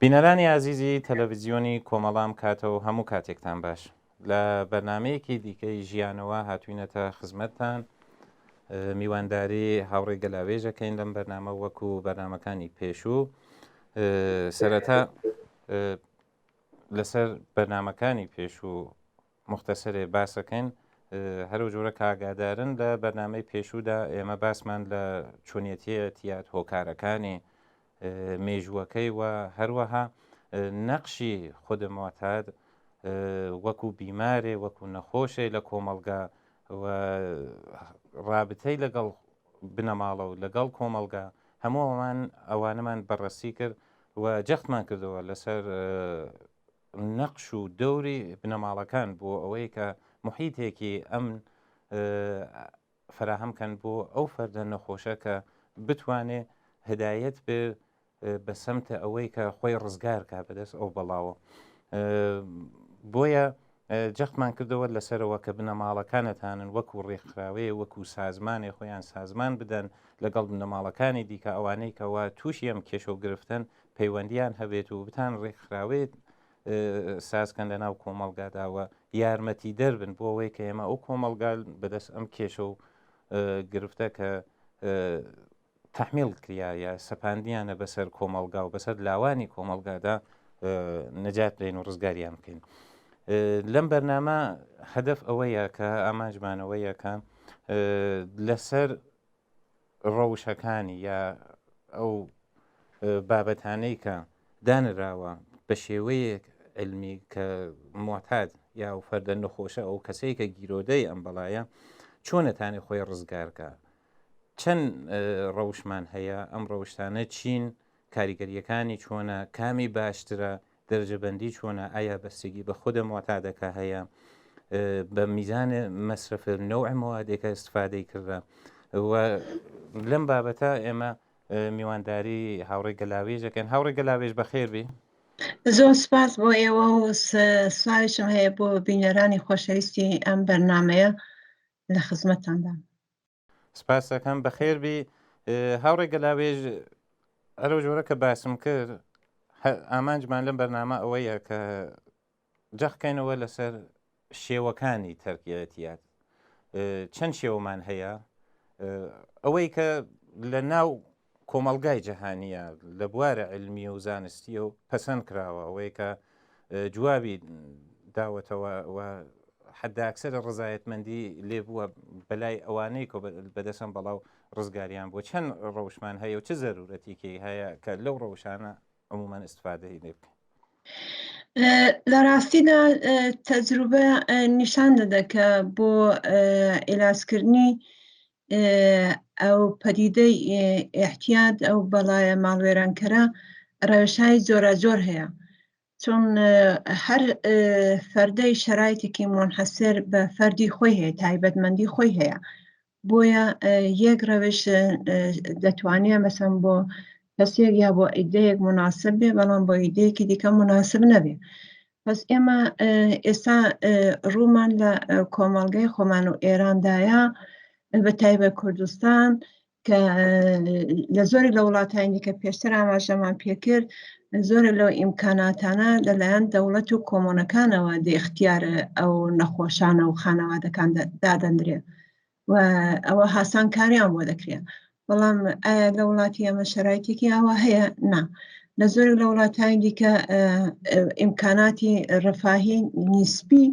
بینەرانی ئازیزی تەلەڤزیۆنی کۆمەڵام کاتە و هەموو کاتێکتان باش لە بەرنمەیەکی دیکەی ژیانەوە هاتوینەتە خزمەتتان میوانداری هاوڕێ گەلاوێژەکەین لەم بەرنامە وەکو بەرنمەکانی پێشوو سەرەتا لەسەر بەرنمەکانی پێشوو موختەسەرێ باسەکەین، هەرەو جۆرە کە ئاگادارن لە بەرنامەی پێشوودا ئێمە باسمان لە چۆنیەتی ئیعتیاد، هۆکارەکانی، مێژووەکەی و هەروەها نەقشی خود موعتاد وەکو بیمارێ وەکو نەخۆشێ لە کۆمەڵگا و ڕابتەی لەگەڵ بنەماڵە و لەگەڵ کۆمەڵگا هەموو ئەوان ئەوانەمان بەڕەسی کرد و جەختمان کردەوە لەسەر نەقش و دەوری بنەماڵەکان بۆ ئەوەی کە محیتێکی ئەمن فەراهەم کەن بۆ ئەو فەردە نەخۆشە کە بتوانێ هدایەت بێ بە سەمتە ئەوەی کە خۆی ڕزگار کا بەدەست ئەو بەڵاوە. بۆیە جەختمان کردەوە لەسەرەوە کە بنەماڵەکانتانن وەکو ڕێکخراوەیە وەکو سازمانێ خۆیان سازمان بدەن لەگەڵ بنەماڵەکانی دیکە ئەوانەی کەوا تووشی ئەم کێشە و گرفتەن پەیوەندیان هەبێت و بتان ڕێکخراوێت سازکەن لە ناو کۆمەڵگادا و یارمەتی دەربن بۆ ئەوەی کە ئێمە ئەو کۆمەڵگا بەدەست ئەم کێشە و گرفتە کە تحمیل کریا یا سەپاندیانە بەسەر کۆمەڵگا و بەسەر لاوانی کۆمەڵگادا نەجات بدەین و ڕزگاریان بکەین. لەم بەرنامە هەدەف ئەوەیە کە ئامانجمانەوەیە کە لەسەر ڕەوشەکانی یا ئەو بابەتانەی کە دانراوە بە شێوەیەک علمی کە معتاد یا و فەردە نەخۆشە ئەو کەسەی کە گیرۆدەی ئەم بەڵایە چۆنەتانی خۆی ڕزگارکە چەند ڕەوشمان هەیە ئەم ڕەوشتانە چین کاریگەریەکانی چۆنە کامی باشترە دەرەجەبەندی چۆنە ئایا بەستگی بە خودە موعتادەکە هەیە بە میزان مەسرف نەوع موادێکە استفادەی کردە و لەم بابەتە ئێمە میوانداری هاوڕێ گەلاوێژەکەن هاوڕێ گەلاوێژ بەخێربی زۆر سپاس بۆ ئێوە و سلاویشم هەیە بۆ بینەرانی خۆشەویستی ئەم بەرنمەیە لە خزمەتتاندا. سپاس دەکەم بەخێر بی هاوڕێ گەلاوێژ ئەرەو جۆرە کە باسم کرد ئامانجمان لەم بەرنامە ئەوەیە کە جەخکەینەوە لەسەر شێوەکانی تەرکیەتیات چەند شێوەمان هەیە ئەوەی کە لە ناو کۆمەڵگای جەهانیە لە بوارە علمی و زانستیە و پەسەند کراوە ئەوەی کە جوابی داوەتەوە و حەداکسەر ڕزایەتمەندی لێبووە بەلای ئەوانەی کە بەدەسم بەڵاو ڕزگاریان بۆ چەند ڕەوشمان هەیە و چ زەرورەتێکی هەیە کە لەو ڕەوشانە عموما استفادەی لێ بکەین. لە ڕاستیدا تەجروبە نیشان دەدە کە بۆ ئیلاسکردنی ئەو پەدیدەی ئیعتیاد ئەو بەڵایە ماڵوێرانکەرە ڕەوشهای جۆراجۆر هەیە چون هەر فەردەی شەرایتێکی مۆنحەسر بە فەردی خۆی هەیە تایبەتمەندی خۆی هەیە بۆیە یەک ڕەوش دەتوانێت مەسەن بۆ کەسێک یا بۆ ئیدەیەک مناسب بێ بەڵام بۆ ئیدەیەکی دیکە مناسب نەبێ بەس ئێمە ئێستا ڕوومان لە کۆمەڵگەی خۆمان و ئێراندایە بە تایبەت کوردستان کە لە زۆری لە وڵاتانی دیکە پێشتر ئاماژەمان پێکرد زۆرە لەو ئیمکاناتانە لەلایەن دەوڵەت و کۆمۆنەکانەوە دە اختیار ئەو نەخۆشانە و خانەوادەکان دادەندرێت و ئەوە هاسان کاریان بۆ دەکرێت بەڵام ئایا لە وڵاتی ئەمە شەرایتێکی ئاوا هەیە نا لە زۆرێک لە وڵاتانی دیکە ئیمکاناتی ڕفاهی نیسبی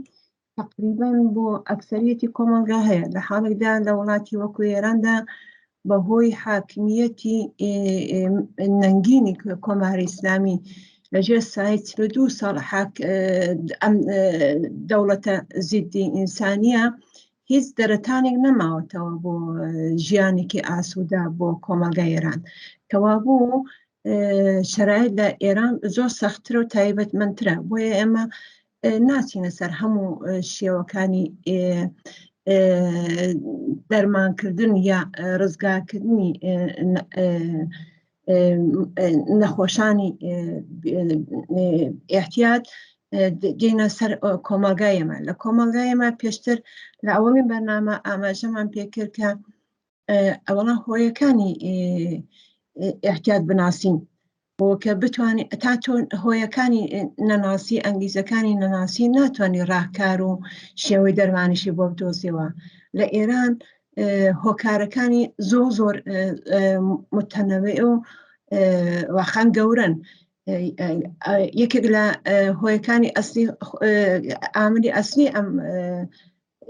تقریبا بۆ ئەکسەریەتی کۆمەڵگا هەیە لە حاڵێکدا لە وڵاتی وەکو ئێراندا بەهۆی حاکمیەتی نەنگینی کۆماری ئیسلامی لەژێر سای 42 ساڵ حاک ئەم دەوڵەتە زیدی ئینسانیە هیچ دەرەتانێک نەماوەتەوە بۆ ژیانێکی ئاسوودە بۆ کۆمەڵگای ئێران کەوابوو شەرایت لە ئێران زۆر سەختترە و تایبەتمەندترە بۆیە ئێمە ناچینە سەر هەموو شێوەکانی دەرمانکردن یا ڕزگارکردنی نەخۆشانی احتیاط دێنە سەر کۆمەلگای ئێمە لە کۆمەلگای ئێمە پێشتر لە ئەوەمی بەرنامە ئاماژەمان پێکرد کە ئەوەڵا هۆیەکانی احتیاط بناسین. بۆ کە بتوانانی تا تۆ هۆیەکانی نەناسی ئەنگیزەکانی نەناسی ناتوانانی ڕاکار و شێوەی دەرمانیشی بۆ بدۆزیەوە لە ئێران هۆکارەکانی زۆر زۆر متەنەوەی و واخان گەورن یەکێک لە هۆیەکانی ئەسلی ئامری ئەسلی ئەم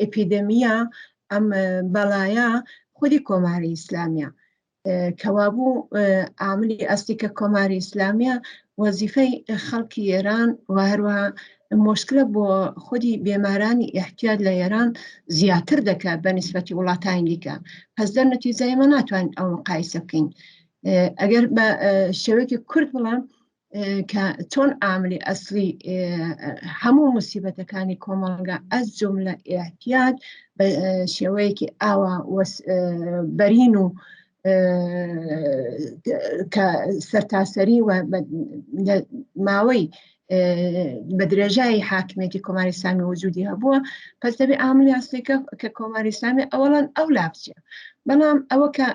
ئەپیدەمیە ئەم بەڵایە خودی کۆماری ئیسلامیە کەوابوو عاملی ئەسلی کە کۆماری ئیسلامیە وەزیفەی خەڵکی ئێران و هەروەها مشکلە بۆ خودی بێمارانی احتیاج لە ئێران زیاتر دەکات بە نسبەتی وڵاتانی دیکە پس دەر نەتیجە ئێمە ناتوانین ئەو مقایسە بکەین ئەگەر بە شێوەیەکی کورت بڵام کە چۆن عاملی ئەسلی هەموو مسیبەتەکانی کۆمەڵگا ئەس جملە احتیاج بە شێوەیەکی ئاوا بەرین و کە سەرتاسەری و ماوەی بە درێژایی حاکمیەتی کۆماری ئیسلامی وجودی هەبووە پس دەبێ عاملی ئەسلیکە کە کۆماری ئیسلامی ئەوەڵەن ئەو لابچێ بەڵام ئەوە کە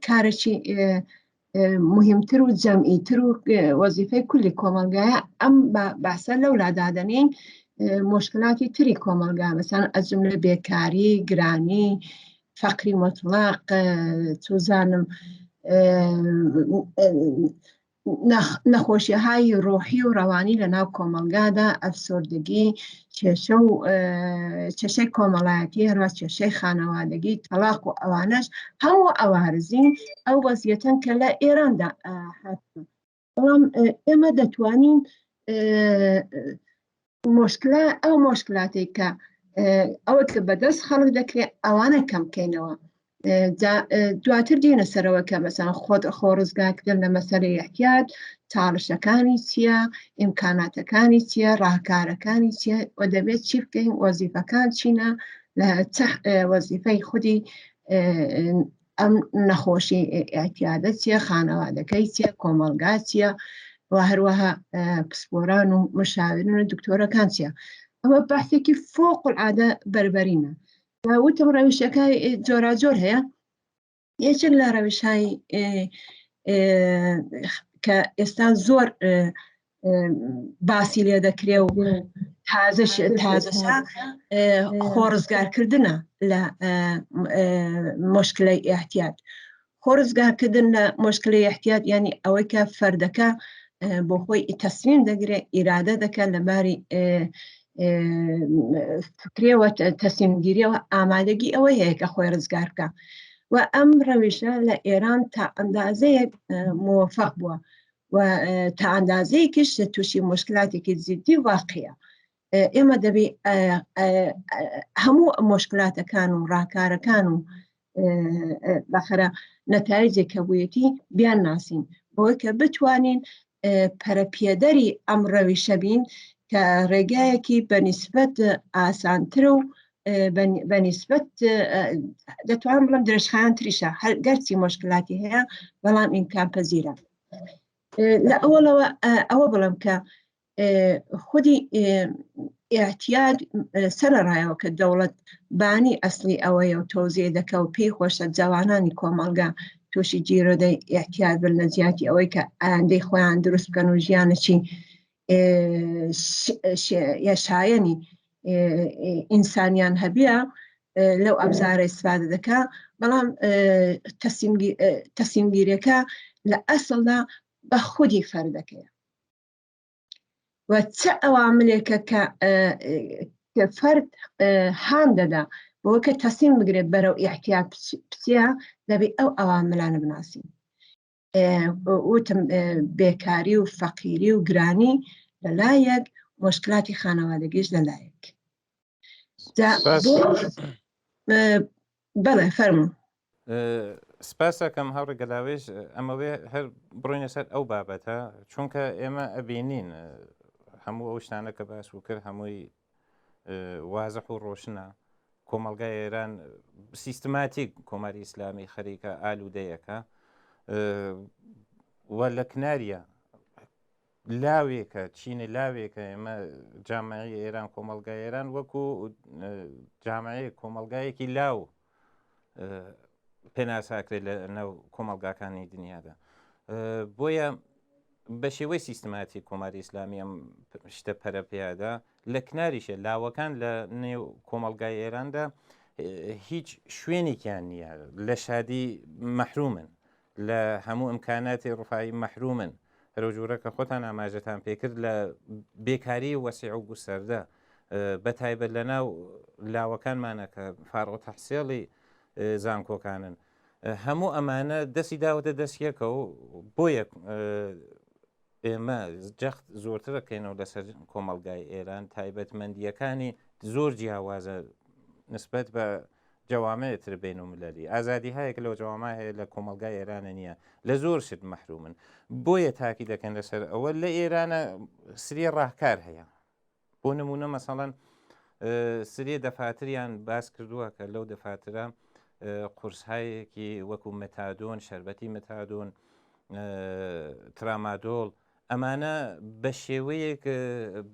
کارێکی مهمتر و جەمعیتر و وەزیفەی کولی کۆمەڵگایە ئەم باسە لەو لادادەنین مشکلاتی تری کۆمەڵگا مەسان ئەزم لە بێکاری گرانی فەقری مطلق چوزانم نەخۆشیهای ڕۆحی و ڕەوانی لە ناو کۆمەڵگادا ئەفسۆردگی کێشە و کێشەی کۆمەڵایەتی هەروە کێشەی خانەوادگی تەلاق و ئەوانەش هەموو ئەوارزین ئەو وەزیەتەن کە لە ئێراندا هاتوون بەڵام ئێمە دەتوانین مشکلە ئەو مشکلاتێک کە ئەوە کە بەدەست خەڵک دەکرێت ئەوانە کەم بکەینەوە دواتر دێنە سەرەوە کە مەسان خۆت خۆ ڕزگاکردن لە مەسەلەی احتیاج چاڵشەکانی چییە ئیمکاناتەکانی چییە ڕاکارەکانی چییە و دەبێت چی بکەین وەزیفەکان چینە لە وەزیفەی خودی ئەم نەخۆشی ئاعتیادە چییە خانەوادەکەی چییە کۆمەڵگا چییە و هەروەها پسپۆران و مشاورن و دکتۆرەکان چییە ئەمە بەحثێکی فۆق العادە بەربەرینە وتم ڕەوشەکە جۆراجۆر هەیە یەکێک لە ڕەوشهای کە ئێستا زۆر باسی لێ دەکرێ و تازەش تازەشە خۆ ڕزگارکردنە لە مشکلەی احتیاط خۆ ڕزگارکردن لە مشکلەی احتیاط ینی ئەوەی کە فەردەکە بۆ خۆی تەسلیم دەگرێت ئیرادە دەکات لە باری فکرەوە تەسلیمگیریەوە ئامادەگی ئەوە هەیە کە خۆی ڕزگار بکە و ئەم ڕەویشە لە ئێران تا ئەندازەیەک موفق بووە و تا ئەندازەیەکیش تووشی مشکلاتێکی جدی واقعە ئێمە دەبی هەموو مشکلاتەکان و ڕاکارەکان و بەخەرە نەتایجێک کە بوویەتی بیان ناسین بۆی کە بتوانین پەرەپێدەری ئەم ڕەویشە بین کە ڕێگایەکی بەنیسبەت ئاسانتر و بەنیسبەت دەتوانم بڵم درێژخایەن تریشە هەر گەرچی مشکلاتی هەیە بەڵام ئیمکان پەزیرە لە ئەوەڵەوە ئەوە بڵم کە خودی اعتیاد سەرڕایەوە کە دەوڵەت بانی ئەسلی ئەوەیە و تۆزیێ دەکە و پێی خۆشە جوانانی کۆمەڵگا تووشی گیرۆدەی اعتیاد بن لە جیاتی ئەوەی کە ئایندەی خۆیان دروست بکەن و ژیانەچی یا شایەنی ئینسانیان هەبیە لەو ئەبزارە ئیسفادە دەکا بەڵام تەسیمگیرەکە لە ئەسڵدا بە خودی فەردەکەیە و چ ئەواملێکە کە فەرد هان دەدا بۆ کە تەسلیم بگرێت بەرەو ئیحتیاط بچیە دەبێت ئەو ئەواملانە بناسین وتم بێکاری و فەقیری و گرانی لەلایەک مشکلاتی خانەوادەگیش لەلایەک بەڵێ فەرموو سپاسەکەم هاوڕێ گەلاوێژ ئەمەوێ هەر بڕۆینە سەر ئەو بابەتە چونکە ئێمە ئەبینین هەموو ئەو شتانە کە باس و کرد هەمووی وازح و ڕۆشنە کۆمەلگای ئێران سیستماتیک کۆماری ئیسلامی خەریکە ئالوودەیەکە و لە کناریە لاوێکە چینە لاوێکە ئێمە جامعی ئێران کۆمەلگای ئێران وەکو جامعەیە کۆمەلگایەکی لاو پێناساکرێت لە ناو کۆمەلگاکانی دنیادا بۆیە. بە شێوەی سیستماتیک کۆماری ئیسلامی ئەم شتە پەرە پێدا لە کناریشە لاوەکان لە نێو کۆمەڵگای ئێراندا هیچ شوێنێکیان نییە لە شادی مەحرومن لە هەموو ئیمکاناتی ڕفاهی مەحرومن، هەرەوجورە کە خۆتان ئاماژەتان پێکرد لە بێکاری وەسیع و گوستەردە بە تایبەت لە ناو لاوەکانمانە کە فارغ تەحسێڵی زانکۆکانن هەموو ئەمانە دەستی داوەتە دەست یەکە و بۆیە ئێمە جەخت زۆرتر ئەکەینەوە لەسەر کۆمەڵگای ئێران، تایبەتمەندییەکانی زۆر جیاوازە نسبەت بە جەوامع تر بین و مللی. ئازادی هەیە لەو جەوامع هەیە لە کۆمەڵگای ئێرانە نییە، لە زۆر شت مەحرومن. بۆیە تاکی دەکەن لەسەر ئەوە لە ئێرانە سری ڕاهکار هەیە. بۆ نمونە مەسەڵەن سرێ دەفاتریان باس کردووە کە لەو دەفاترە قورسهایەکی وەکو مەتادۆن شربەتی مەتادۆن ترامادۆڵ ئەمانە بە شێوەیەک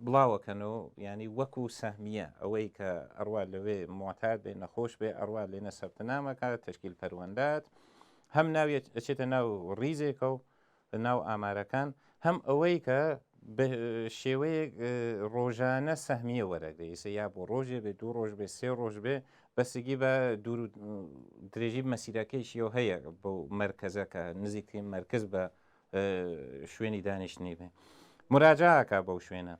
بڵاوەکەنەوە ینی وەکو سەهمیە ئەوەی کە ئەڕوا لەوێ معتاد بێ نەخۆش بێ ئەڕوا لێنە سەبتنامەکە تشکیل پەروەندات هەم ناویە ئەچێتە ناو ڕیزێکە و ناو ئامارەکان، هەم ئەوەی کە بە شێوەیەک ڕۆژانە سەهمیە وەرەگرێ، ئیسە یا بۆ ڕۆژێ بێ، دوو ڕۆژ بێ، سێ ڕۆژ بێ، بەسگی بە دوور و درێژی مەسیرەکەیشیەوە هەیە بۆ مەرکەزە کە نزیکترین مەرکز بە شوێنی دانیشتنی بێ مراجعەکە بەو شوێنە.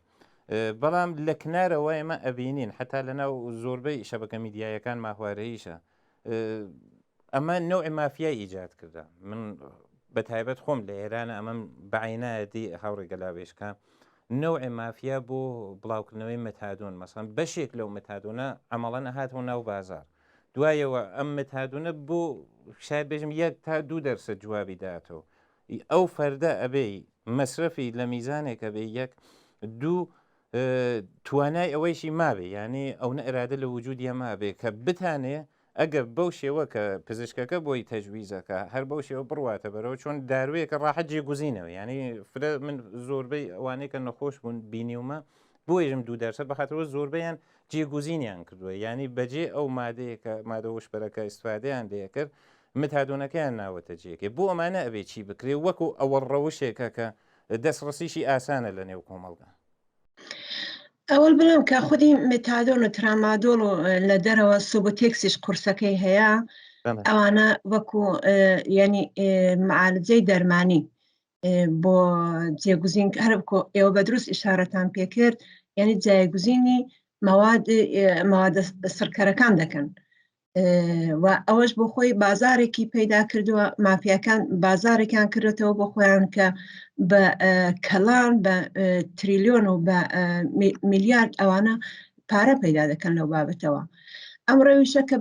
بەڵام لە کنارەوە ئێمە ئەبینین حتا لەناو زۆربەی شەبەکە میدیایەکان ماهوارەیشە ئەمە نەوعی مافیای ئیجاد کردە من بە تایبەت خۆم لە ئێرانە ئەمەم بەعینایەتی هاوڕێ گەلاوێژکە نەوعی مافیا بۆ بڵاوکردنەوەی مەتادۆن مەسەن بەشێک لەو مەتادۆنە ئەمەڵەن هاتەوە ناو بازار دوایەوە ئەم مەتادۆنە بۆ شاید بێژم یەک تا دوو دەرسە جوابی داتەوە ئەو فەردە ئەبێ مەسرەفی لە میزانێکە بێ یەک دوو توانای ئەوەیشی مابێ یعنی ئەو نە ئرادە لە وجودیە مابێ کە بتانێ ئەگەر بەو شێوە کە پزیشکەکە بۆی تەجویزەکە هەر بەو شێوە بڕواتە بەرەوە چۆن داروەیەکە ڕاحەت جێگوزینەوە یعنی فرە من زۆربەی ئەوانەی کە نەخۆش بوون بینیومە بۆیژم دوو دەرسەد بەخاتەوە زۆربەیان جێگوزینیان کردووە یعنی بەجێ ئەو مادەیە کە مادە هۆشبەرەکە ئیسفادەیان لێکرد متادۆنەکەیان ناوەتە جێگەی بۆ ئەمانە ئەبێ چی بکرێ وەکو ئەوەڵ ڕەوشێکە کە دەستڕسیشی ئاسانە لە نێو کۆمەڵگا. ئەوەل بڵێم کە خودی مێتادۆن و ترامادۆڵ و لە دەرەوە سوبوتێکسیش قورسەکەی هەیە ئەوانە وەکو ینی معالجەی دەرمانی بۆ جێگوزین هەر بکۆ ئێوە بە دروست ئشارەتان پێکرد یعنی جایگوزینی مواد موادە سڕکەرەکان دەکەن و ئەوەش بۆ خۆی بازارێکی پەیدا کردووە مافیاکان بازارێکیان کردێتەوە بۆ خۆیان کە بە کەڵان بە تریلیۆن و بە میلیارد ئەوانە پارە پەیدا دەکەن لەو بابەتەوە ئەم ڕەویشە کە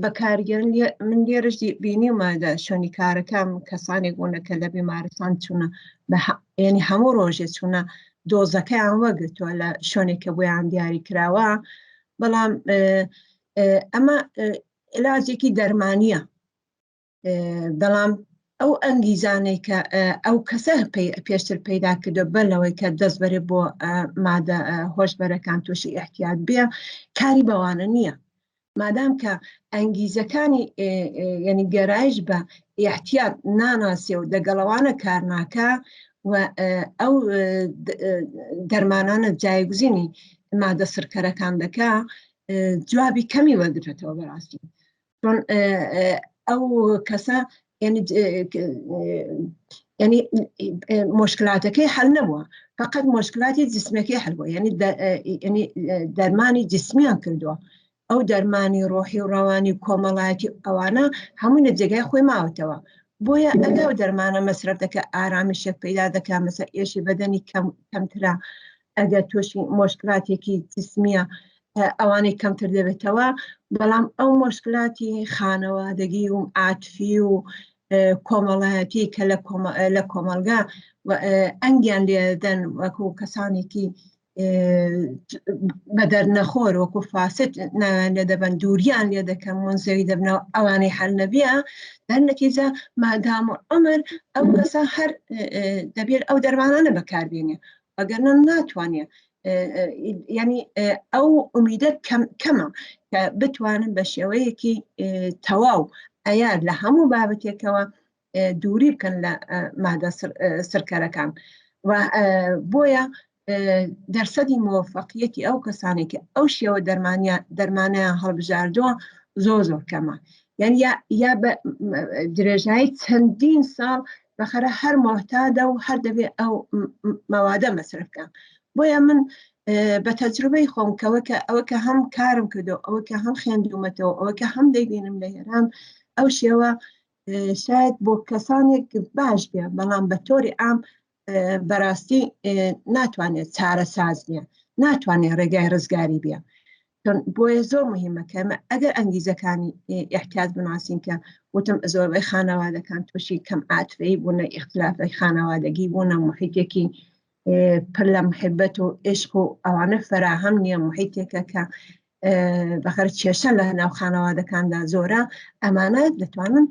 بەکارگەن من لێرەش بینیومە لە شوێنی کارەکەم کەسانێک بوونە کە لە بیمارستان چوونە ینی هەموو ڕۆژێ چوونە دۆزەکەیان وەگرتووە لە شوێنێک کە بۆیان دیاری کراوە بەڵام ئەمە علاجێکی دەرمانیە بەڵام ئەو ئەنگیزانەی کە ئەو کەسە پێشتر پەیدا کردو بەر لەوەی کە دەست بەرێ بۆ مادە هۆشبەرەکان تووشی احتیاط بێ کاری بەوانە نییە مادام کە ئەنگیزەکانی یعنی گەرایش بە احتیاط ناناسێ و دەگەڵەوانە کار ناکە و ئەو دەرمانانە جایگزینی مادە سرکەرەکان دەکا جوابی کەمی وەرگرتەوە بەڕاستی چۆن ئەو کەسە ینی مشکلاتەکەی حل نەبووە فقط مشکلاتی جسمەکەی حل بووە ینی دەرمانی جسمیان کردووە ئەو دەرمانی ڕۆحی و ڕەوانی و کۆمەڵایەتی ئەوانە هەمووی لە جێگای خۆی ماوەتەوە بۆیە ئەگە ئەو دەرمانە مەسرەف دەکە ئارامیشێک پەیدا دەکا مەسە ئێشی بەدەنی کەم کەمترە ئەگەر تووشی مشکلاتێکی جسمیە ئەوانەی کەمتر دەبێتەوە بەڵام ئەو مشکلاتی خانەوادەگی و عاتفی و کۆمەڵایەتی کە لە کۆمەڵگا ئەنگیان لێدەن وەکو کەسانێکی بەدەر نەخۆر وەکو فاسد ناویان لێ دەبەن دووریان لێ دەکەن منزەوی دەبنەوە ئەوانەی حل نەبیە دەر نەتیجە مادام و عمر ئەو کەسە هەر دەبێت ئەو دەرمانانە بەکاربێنێ ئەگەر نە ناتوانێت ینی ئەو ئومیدە کەم کەمە کە بتوانن بە شێوەیەکی تەواو ئەیار لە هەموو بابەتێکەوە. دووری بکەن لە مادە سرکەرەکان و بۆیە دەرسەدی مۆفقیەتی ئەو کەسانێک کە ئەو شێوە دەرمانیان هەڵبژاردووە زۆر زۆر کەمە یان یا بە درێژایی چەندین ساڵ بەخەرە هەر مۆهتادە و هەر دەبێ ئەو مەوادە مەسرف بکە بۆیە من بە تەجروبەی خۆم کەەوە کە ئەوە کە هەم کارم کردو ئەوە کە هەم خوێندومەتەوە ئەوە کە هەم دەیبینم لە ئێران ئەو شێوە شاید بۆ کەسانێک باش بێ بەڵام بە تۆری ئام بەڕاستی ناتوانێت چارەساز بێ ناتوانێت ڕێگای ڕزگاری بێ بۆیە زۆر مهمە کە ئەمە ئەگەر ئەنگیزەکانی احتیاج بناسین کە وتم زۆربەی خانەوادەکان تووشی کەم عاتفەی بوونە ئیختلافی خانەوادەگی بوونە محیتێکی پر لە محبەت و عشق و ئەوانە فەراهەم نییە محیتێکە کە بەخەر کێشە لە ناو خانەوادەکاندا زۆرە ئەمانە دەتوانن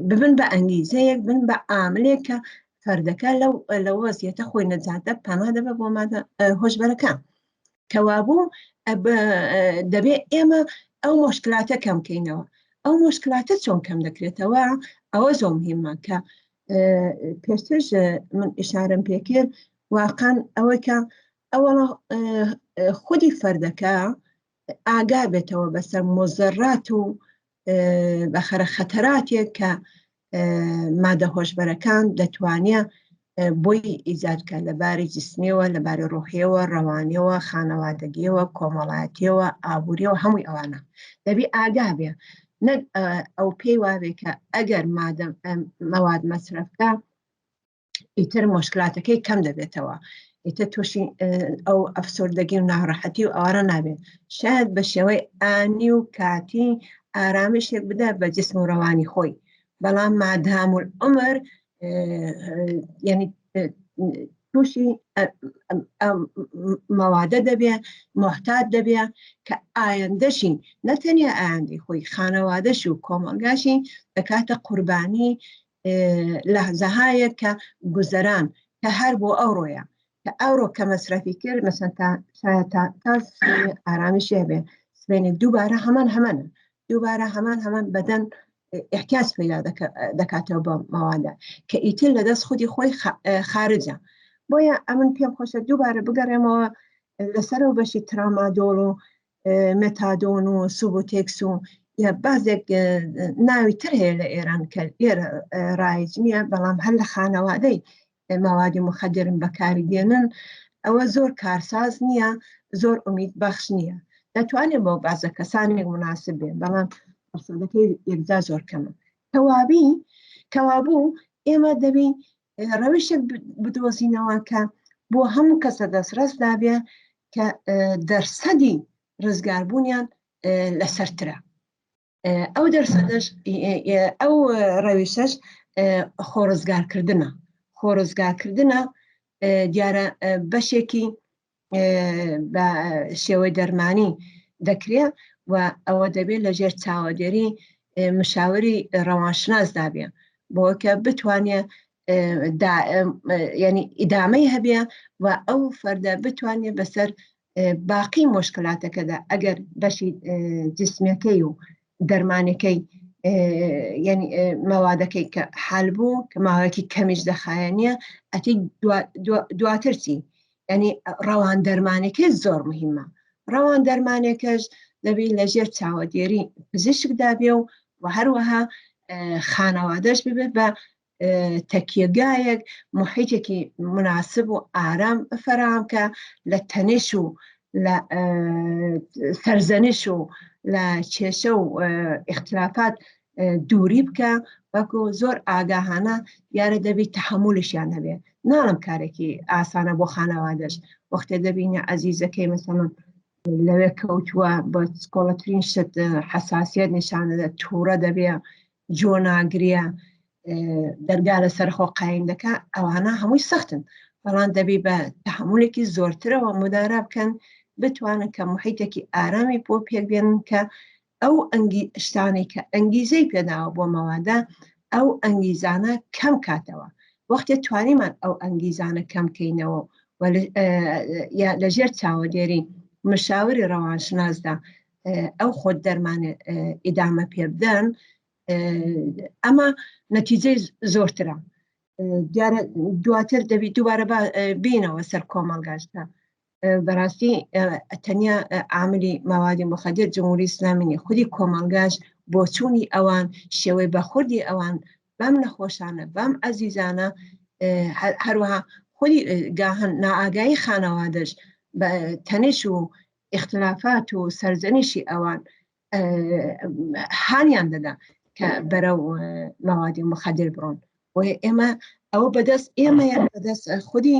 ببن بە ئەنگیزەیەک بن بە ئاملێک کە فەردەکە لەو لە وەزیەتە خۆی نەجاتە پەنا دەبە بۆ مادە هۆشبەرەکان کەوابوو دەبێ ئێمە ئەو مشکلاتە کەم کەینەوە ئەو مشکلاتە چۆن کەم دەکرێتەوە ئەوە زۆر مهمە کە پێشترش من ئشارم پێکرد واقعا ئەوەی کە ئەوە خودی فەردەکە ئاگا بێتەوە بەسەر مۆزەرات و بەخەرە خەتەراتێک کە مادە هۆشبەرەکان دەتوانێت بۆی ئیجاد کە لە باری جسمیەوە لە باری ڕۆحیەوە ڕەوانیەوە خانەوادەگیەوە کۆمەڵایەتیەوە ئابووریەوە هەمووی ئەوانە دەبی ئاگا بێ نەک ئەو پێی وابێ کە ئەگەر مادەم مەواد مەسرەفکە ئیتر مشکلاتەکەی کەم دەبێتەوە ئیتر تووشی ئەو ئەفسۆردەگی و ناڕەحەتی و ئەوانە نابێت شاید بە شێوەی ئانی و کاتی ئارامشێک بدە بە جسم و ڕەوانی خۆی بەڵام مادام عمر یعنی تووشی مەوادە دەبێ محتاج دەبێ کە ئایندەشی نەتەنیا ئایندەی خۆی خانەوادەش و کۆمەڵگاشی دەکاتە قوربانی لەحزەهایەک کە گوزەران کە هەر بۆ ئەوڕۆیە کە ئەوڕۆ کە مەسرەفی کرد مەسەن تا تا تا ئارامیش هەبێ سبێنێ دووبارە هەمان هەمانە دووبارە هەمان هەمان بەدەن احتیاج پیدا دەکاتەوە بە ماوادە کە ئیتر لە دەست خودی خۆی خارجە بۆیە ئەمن پێم خۆشە دووبارە بگەڕێمەوە لەسەرەوە بەشی ترامادۆڵ و مێتادۆن و سوبوتێکس و یا بازێک ناوی تر هەیە لە ئێران کە ئێرە ڕایج نییە بەڵام هەر لە خانەوادەی مەوادی مخدرن بەکاری دێنن ئەوە زۆر کارساز نییە زۆر ئومید بەخش نییە دەتوانێت بۆ بازە کەسانێک مناسب بێ بەڵام ڕسەدەکەی یەکجا زۆر کەمە کەوابی کەوابوو ئێمە دەبین ڕەوشێک بدۆزینەوە کە بۆ هەموو کەسە دەستڕەست دابێ کە دەرسەدی ڕزگاربوونیان لەسەرترە ئەو دەرسەدەش ئەو ڕەویشەش خۆڕزگارکردنە خۆڕزگارکردنە دیارە بەشێکی بە شێوەی دەرمانی دەکرێت و ئەوە دەبێت لە ژێر چاوەدێری مشاوری ڕەوانشناسدا بێ بۆ کە بتوانێت ینی ئیدامەی هەبێ و ئەو فەردە بتوانێت بەسەر باقی مشکلاتەکەدا ئەگەر بەشی جسمەکەی و دەرمانەکەی یعنی مەوادەکەی کە حال بوو کە ماوەیەکی کەمیش دەخایەنە ئەتی دواتر چی ینی ڕەوان دەرمانەکەی زۆر مهمە ڕەوان دەرمانێکەش دەبی لە ژێر چاوەدێری پزیشکدا بێ و و هەروەها خانەوادەش ببێت بە تەکیەگایەک محیتێکی مناسب و ئارام فەراهەم کە لە تەنش و لە سەرزەنش و لە کێشە و اختلافات دووری بکە وەکو زۆر ئاگاهانە دیارە دەبی تحملشیان هەبێ ناڵم کارێکی ئاسانە بۆ خانەوادەش وەختێ دەبینە ئەزیزەکەی مەسەڵەن لەوێ کەوتووە بە سکۆڵەترین شت حساسیت نیشانەدە تووڕە دەبێ جۆ ناگرێ دەرگا لەسەر خۆ قایم دەکا ئەوانە هەمووی سەختن بەڵام دەبی بە تحملێکی زۆرترەوە مدارا بکەن بتوانن کە محیتێکی ئارامی بۆ پێک بێنن کە ئەو ئەنگی شتانەی کە ئەنگیزەی پێداوە بۆ مەوادە ئەو ئەنگیزانە کەم کاتەوە وەختێ توانیمان ئەو ئەنگیزانە کەم کەینەوە لە ژێر چاوەدێری مشاوری ڕەوانشناسدا ئەو خۆت دەرمانە ئیدامە پێ بدەن. ئەمە نەتیجەی زۆرترە دیارە دواتر دەبی دووبارە بینەوە سەر کۆمەڵگاشتا بەڕاستی تەنیا عاملی ماوادی مخدر جمهوری ئیسلامی نیە خودی کۆمەڵگاش بۆچوونی ئەوان شێوەی بەخوردی ئەوان بەم نەخۆشانە بەم ئەزیزانە هەروەها خودی گاهن نائگایی خانەوادەش تەنیش و اختلافات و سەرزەنیشی ئەوان هانیان دەدا کە بەرەو مەوادی مخدر بڕۆن بۆیە ئێمە ئەوە بەدەست ئێمەیە بەدەست خودی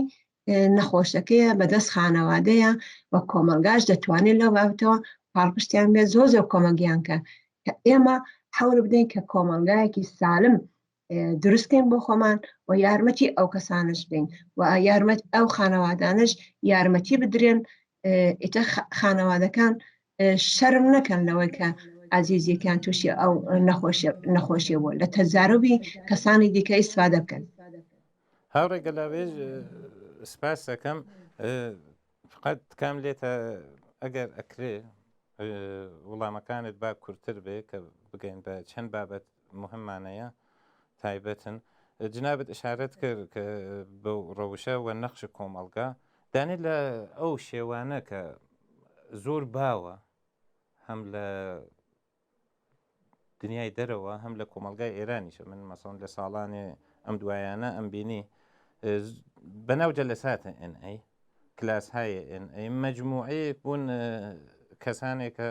نەخۆشەکەیە بەدەست خانەوادەیە و کۆمەلگاش دەتوانێت لەو بابەتەوە پاڵپشتیان بێت زۆر زۆر کۆمەگیان کە کە ئێمە حەول بدەین کە کۆمەلگایەکی سالم دروستکەین بۆ خۆمان و یارمەتی ئەو کەسانش بدەین و یارمەت ئەو خانەوادانش یارمەتی بدرێن ئیتر خانەوادەکان شەرم نەکەن لەوەی کە ئازیزیەکان تووشی ئەو نەخۆشیە بووە لە تەجاروبی کەسانی دیکە ئیسفادە بکەن. هاوڕێ گەلاوێژ سپاس دەکەم فقط تکام لێتە ئەگەر ئەکرێ وڵامەکانت با کورتتر بێ کە بگەین بە چەند بابەت مهمانەیە تایبەتن جنابت ئشارەت کرد کە بەو ڕەوشە و نەخش کۆمەڵگا دانێ لە ئەو شێوانە کە زۆر باوە هەم لە دنیای دەرەوە هەم لە کۆمەلگای ئێرانیشە من مەسەڵەن لە ساڵانێ ئەم دوایانە ئەم بینی بەناو جەلەساتە ئێن ئەی کلاس های ئێن ئەی مەجموعەیەک بوون کەسانێک کە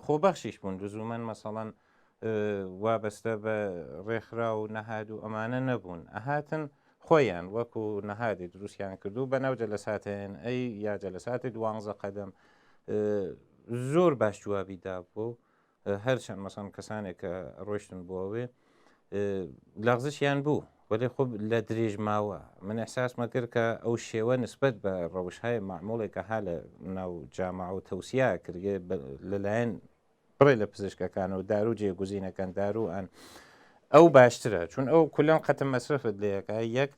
خۆبەخشیش بوون لزومەن مەسەڵەن وابەستە بە ڕێکخرا و نەهاد و ئەمانە نەبوون ئەهاتن خۆیان وەکو نەهادی دروستیان کردو بە ناو جەلەساتێن ئەی یا جەلەساتی دوانزە قەدەم زۆر باش جوابی دابوو هەرچەند مەسەن کەسانێک کە ڕۆشتن بۆ ئەوێ لەغزشیان بوو وەلێ خۆ لە درێژ ماوە من احساسمە کرد کە ئەو شێوە نسبەت بە ڕەوشهای معموڵێک کە ها لە ناو جامع و تەوسیا کردێ لەلایەن بڕێ لە پزیشکەکان و دارو جێگوزینەکەن دارو ئەن ئەو باشترە چون ئەو کولەن قەتم مەسرفت لەیەکە یەک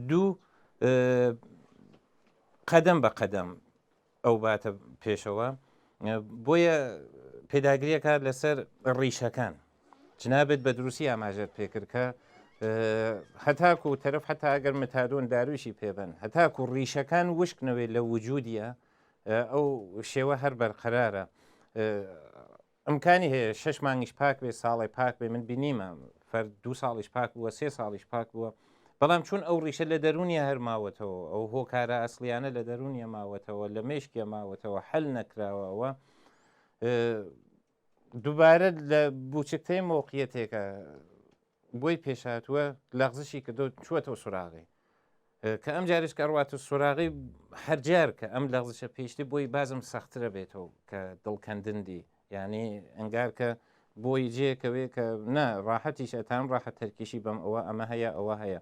دوو قەدەم بە قەدەم ئەو باتە پێشەوە بۆیە پێداگریەکە لەسەر ڕیشەکان جنابت بە دروستی ئاماژەت پێکرد کە هەتاکو تەرف حتا ئەگەر متادۆن دارویشی پێبن هەتاکو ڕیشەکان وشکنەوەی لە وجودیە ئەو شێوە هەر بەرقەرارە ئیمکانی هەیە شەش مانگیش پاک بێ ساڵێ پاک بێ من بینیمە فەرد دوو ساڵیش پاک بووە سێ ساڵیش پاک بووە بەڵام چون ئەو ڕیشە لە دەروونیە هەر ماوەتەوە ئەو هۆکارە ئەسڵیانە لە دەروونیە ماوەتەوە لە مێشکیە ماوەتەوە حل نەکراوە ئەوە دووبارە لە بوچکتەی مۆقیەتێکە بۆی پێشهاتووە لەغزشی کردو چووەتەوە سوراغی کە ئەم جاریش کە ئەڕواتە سۆراغی هەرجار کە ئەم لەغزشە پێشتی بۆی بازم سەخترە بێتەوە کە دڵکەندن دی یعنی ئەنگار کە بۆی جێکەوێ کە نا ڕاحەتیش ئەتان ڕاحەت تەرکیشی بەم ئەوە ئەمە هەیە ئەوە هەیە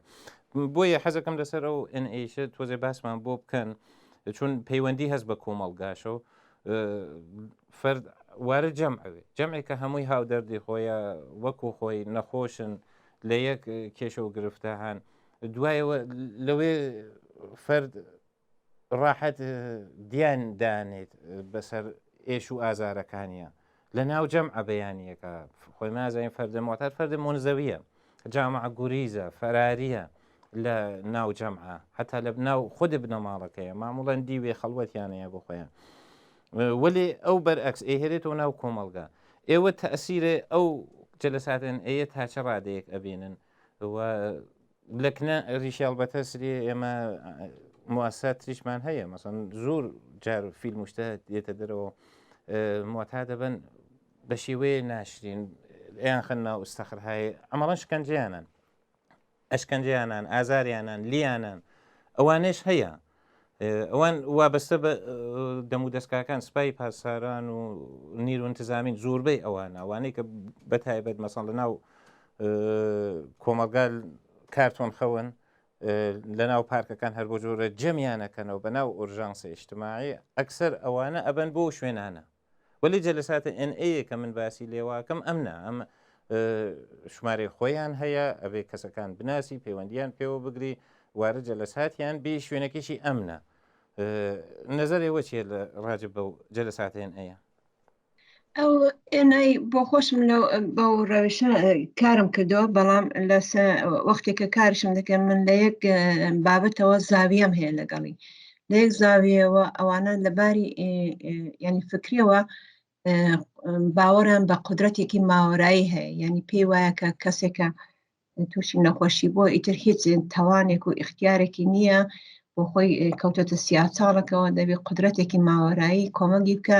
بۆیە حەزەکەم لەسەر ئەو ئەنئیشە تۆزێ باسمان بۆ بکەن چون پەیوەندی هەست بە کۆمەڵگاشەوە فرد وارە جەمعوێ جەمعێکە هەمووی هاودەردی خۆیە وەکو خۆی نەخۆشن لە یەک کێشە و گرفتە هەن دوایەوە لەوێ فەرد ڕاحەت دیان دانێت بەسەر ئێش و ئازارەکانیە لە ناو جەمعە بەیانیەکە خۆی مازانین فەردە معتاد فەردە مونزەویە جامعە گوریزە فەراریە لە ناو جەمعە حتا لە ناو خود بنەماڵەکەیە ماموڵەن دیوێ خەڵوەتیانەیە بۆ خۆیان وەلێ ئەو بەرئەکس ئەیهێرێتەوە ناو کۆمەڵگا ئێوە تەئسیرێ ئەو جەلەساتێن ئەیە تا چە ڕادەیەک ئەبینن و لەکنە ریشی ئەڵبەتە سری ئێمە موسسات تریشمان هەیە مەسەن زۆر جار فیلم و شتە دێتە دەرەوە موتا دەبن بە شێوەیە ناشرین ئەیان خەن ناو ئوستەخرهای ئەمەڵەن شکەنجەیانن ئەشکەنجەیانان ئازاریانان لیانان ئەوانەش هەیە ئەوان وابەستە بە دەم و دەستگاکان سپای پاساران و نیر و انتظامین زۆربەی ئەوانە ئەوانەی کە بە تایبەت مەسەڵ لە ناو کۆمەڵگا کارتۆن خەون لە ناو پارکەکان هەر بۆ جۆرە جەمیانەکەنەوە بە ناو ئۆرژانسە ئیجتماعی ئەکسەر ئەوانە ئەبەن بۆ شوێنانە وەلی جەلەساتە ئێن ئەیە کە من باسی لێواکەم ئەم نا ئەم شمارەی خۆیان هەیە ئەبێ کەسەکان بناسی پەیوەندیان پێوە بگری وارە جەلەساتیان بێ شوێنەکەشی ئەمنە نەزەر ئێوە چیە لە ڕاجب بەو جەلەساتێن ئەیە؟ ئەو ئێنای بۆ خۆشم لەو بەو ڕەوشە کارم کردەوە بەڵام لە وەختێک کە کارشم دەکەم من لە یەک بابەتەوە زاویەم هەیە لەگەڵی لە یەک زاویەوە ئەوانە لەباری ینی فکریەوە باوەڕیان بە قدرەتێکی ماوەرایی هەیە ینی پێی وایە کە کەسێکە تووشی نەخۆشی بووە ئیتر هیچ تەوانێک و ئیختیارێکی نییە بۆ خۆی کەوتۆتە سیاچاڵەکەەوە دەبێت قدرەتێکی ماوەرایی کۆمەگی بکە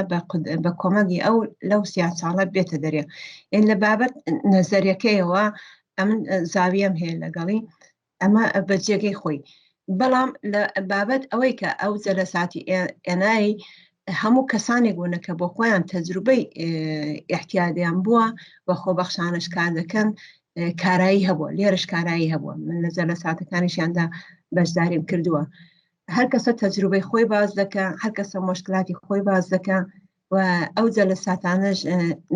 بە کۆمەگی ئەو لەو سیاچاڵە بێتە دەرێ ئێن لە بابەت نەزەرەکەیەوە ئەمن زاویەم هەیە لەگەڵی ئەمە بە جێگەی خۆی بەڵام لە بابەت ئەوەی کە ئەو جەلەساتی ئێنایی هەموو کەسانێک بوونە کە بۆ خۆیان تەجروبەی احتیادیان بووە و خۆبەخشانش کار دەکەن کارایی هەبووە لێرش کارایی هەبووە من لە جەلەساتەکانیشیاندا بەشداریم کردووە هەر کەسە تەجروبەی خۆی باز دەکە هەر کەسە مشکلاتی خۆی باز دەکە و ئەو جەلەساتانەش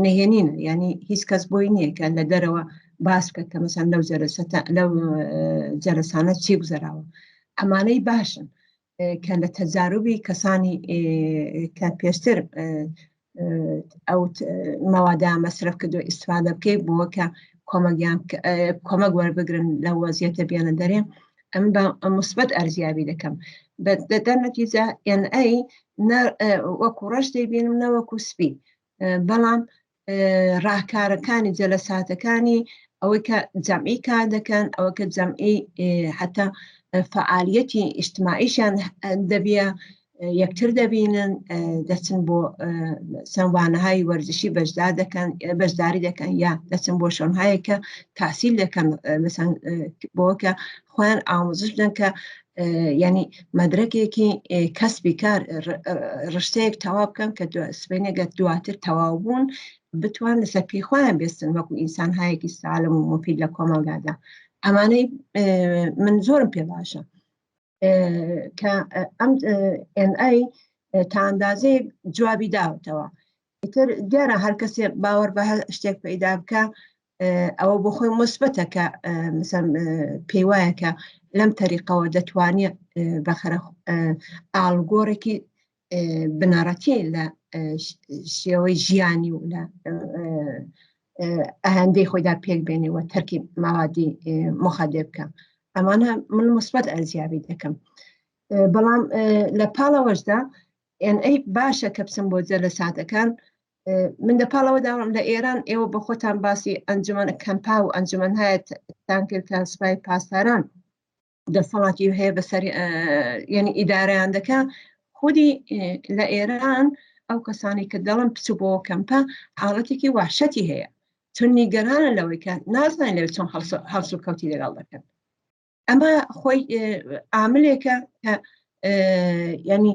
نهێنین ینی هیچ کەس بۆی نییە کە لە دەرەوە باس بکە کە مەسەن لەو جەلەسەتە لەو جەلەسانە چی گوزەراوە ئەمانەی باشن کە لە تەجاروبی کەسانی کە پێشتر ئەو مەوادا مەسرف کردو ئیسفادە بکەیت بۆ کە کۆمەگیان کۆمەک وەربگرن لە وەزیەتە بێنە دەرێ ئەم بە مثبت ئەرزیابی دەکەم دەدەن نەتیجە NA وەکو ڕەش دەیبینم نەوەکو سپی بەڵام ڕاکارەکانی جەلەساتەکانی ئەوەی کە جەمعی کار دەکەن ئەوە کە جەمعی حتا فعالیەتی ئیجتماعیشیان دەبیە یەکتر دەبینن دەچن بۆ سەموانەهای وەرزشی بەشدار دەکەن بەشداری دەکەن یا دەچن بۆ شۆنهایە کە تاسیل دەکەن مەسەن بۆ کە خۆیان ئاموزش بدەن کە ینی مەدرەکێکی کەسبی کار ڕشتەیەک تەوا بکەن کە سبینێگە دواتر تەواو بوون بتوان لەسەر پێی خۆیان بێستن وەکو ئینسان هایەکی سالم و مفید لە کۆمەڵگادا ئەمانەی من زۆرم پێ باشە کە ئەم NA تا ئەندازەیەک جوابی داوەتەوە ئیتر دیارە هەر کەسێ باوەڕ بە هەر شتێک پەیدا بکە ئەوە بۆ خۆی مثبەتە کە مثلا پێی وایە کە لەم تەریقەوە دەتوانێت بەخەرە ئاڵگۆڕێکی بنەڕەتی لە شێوەی ژیانی و لە ئەهندەی خۆیدا پێک بێنێ و تەرکی ماوادی مخدر بکە ئەمانە من مثبەت ئەرزیابی دەکەم بەڵام لە پاڵەوەشدا ئەی باشە کە بچم بۆ جەلەساتەکان من دە پاڵەوە داوام لە ئێران ئێوە بە خۆتان باسی ئەنجومەن کەمپا و ئەنجومەن هایەتان کرد کە سوپای پاسداران دەسەڵاتی هەیە بەسەر یعنی ئیدارەیان دەکا خودی لە ئێران ئەو کەسانی کە دەڵم پچوو بۆ کەمپە حاڵەتێکی وحشەتی هەیە چون نیگەرانە لەوەی کە نازانین لەوێ چۆن هەڵسو کەوتی لەگەڵ دەکەن ئەمە خۆی عاملێکە کە ینی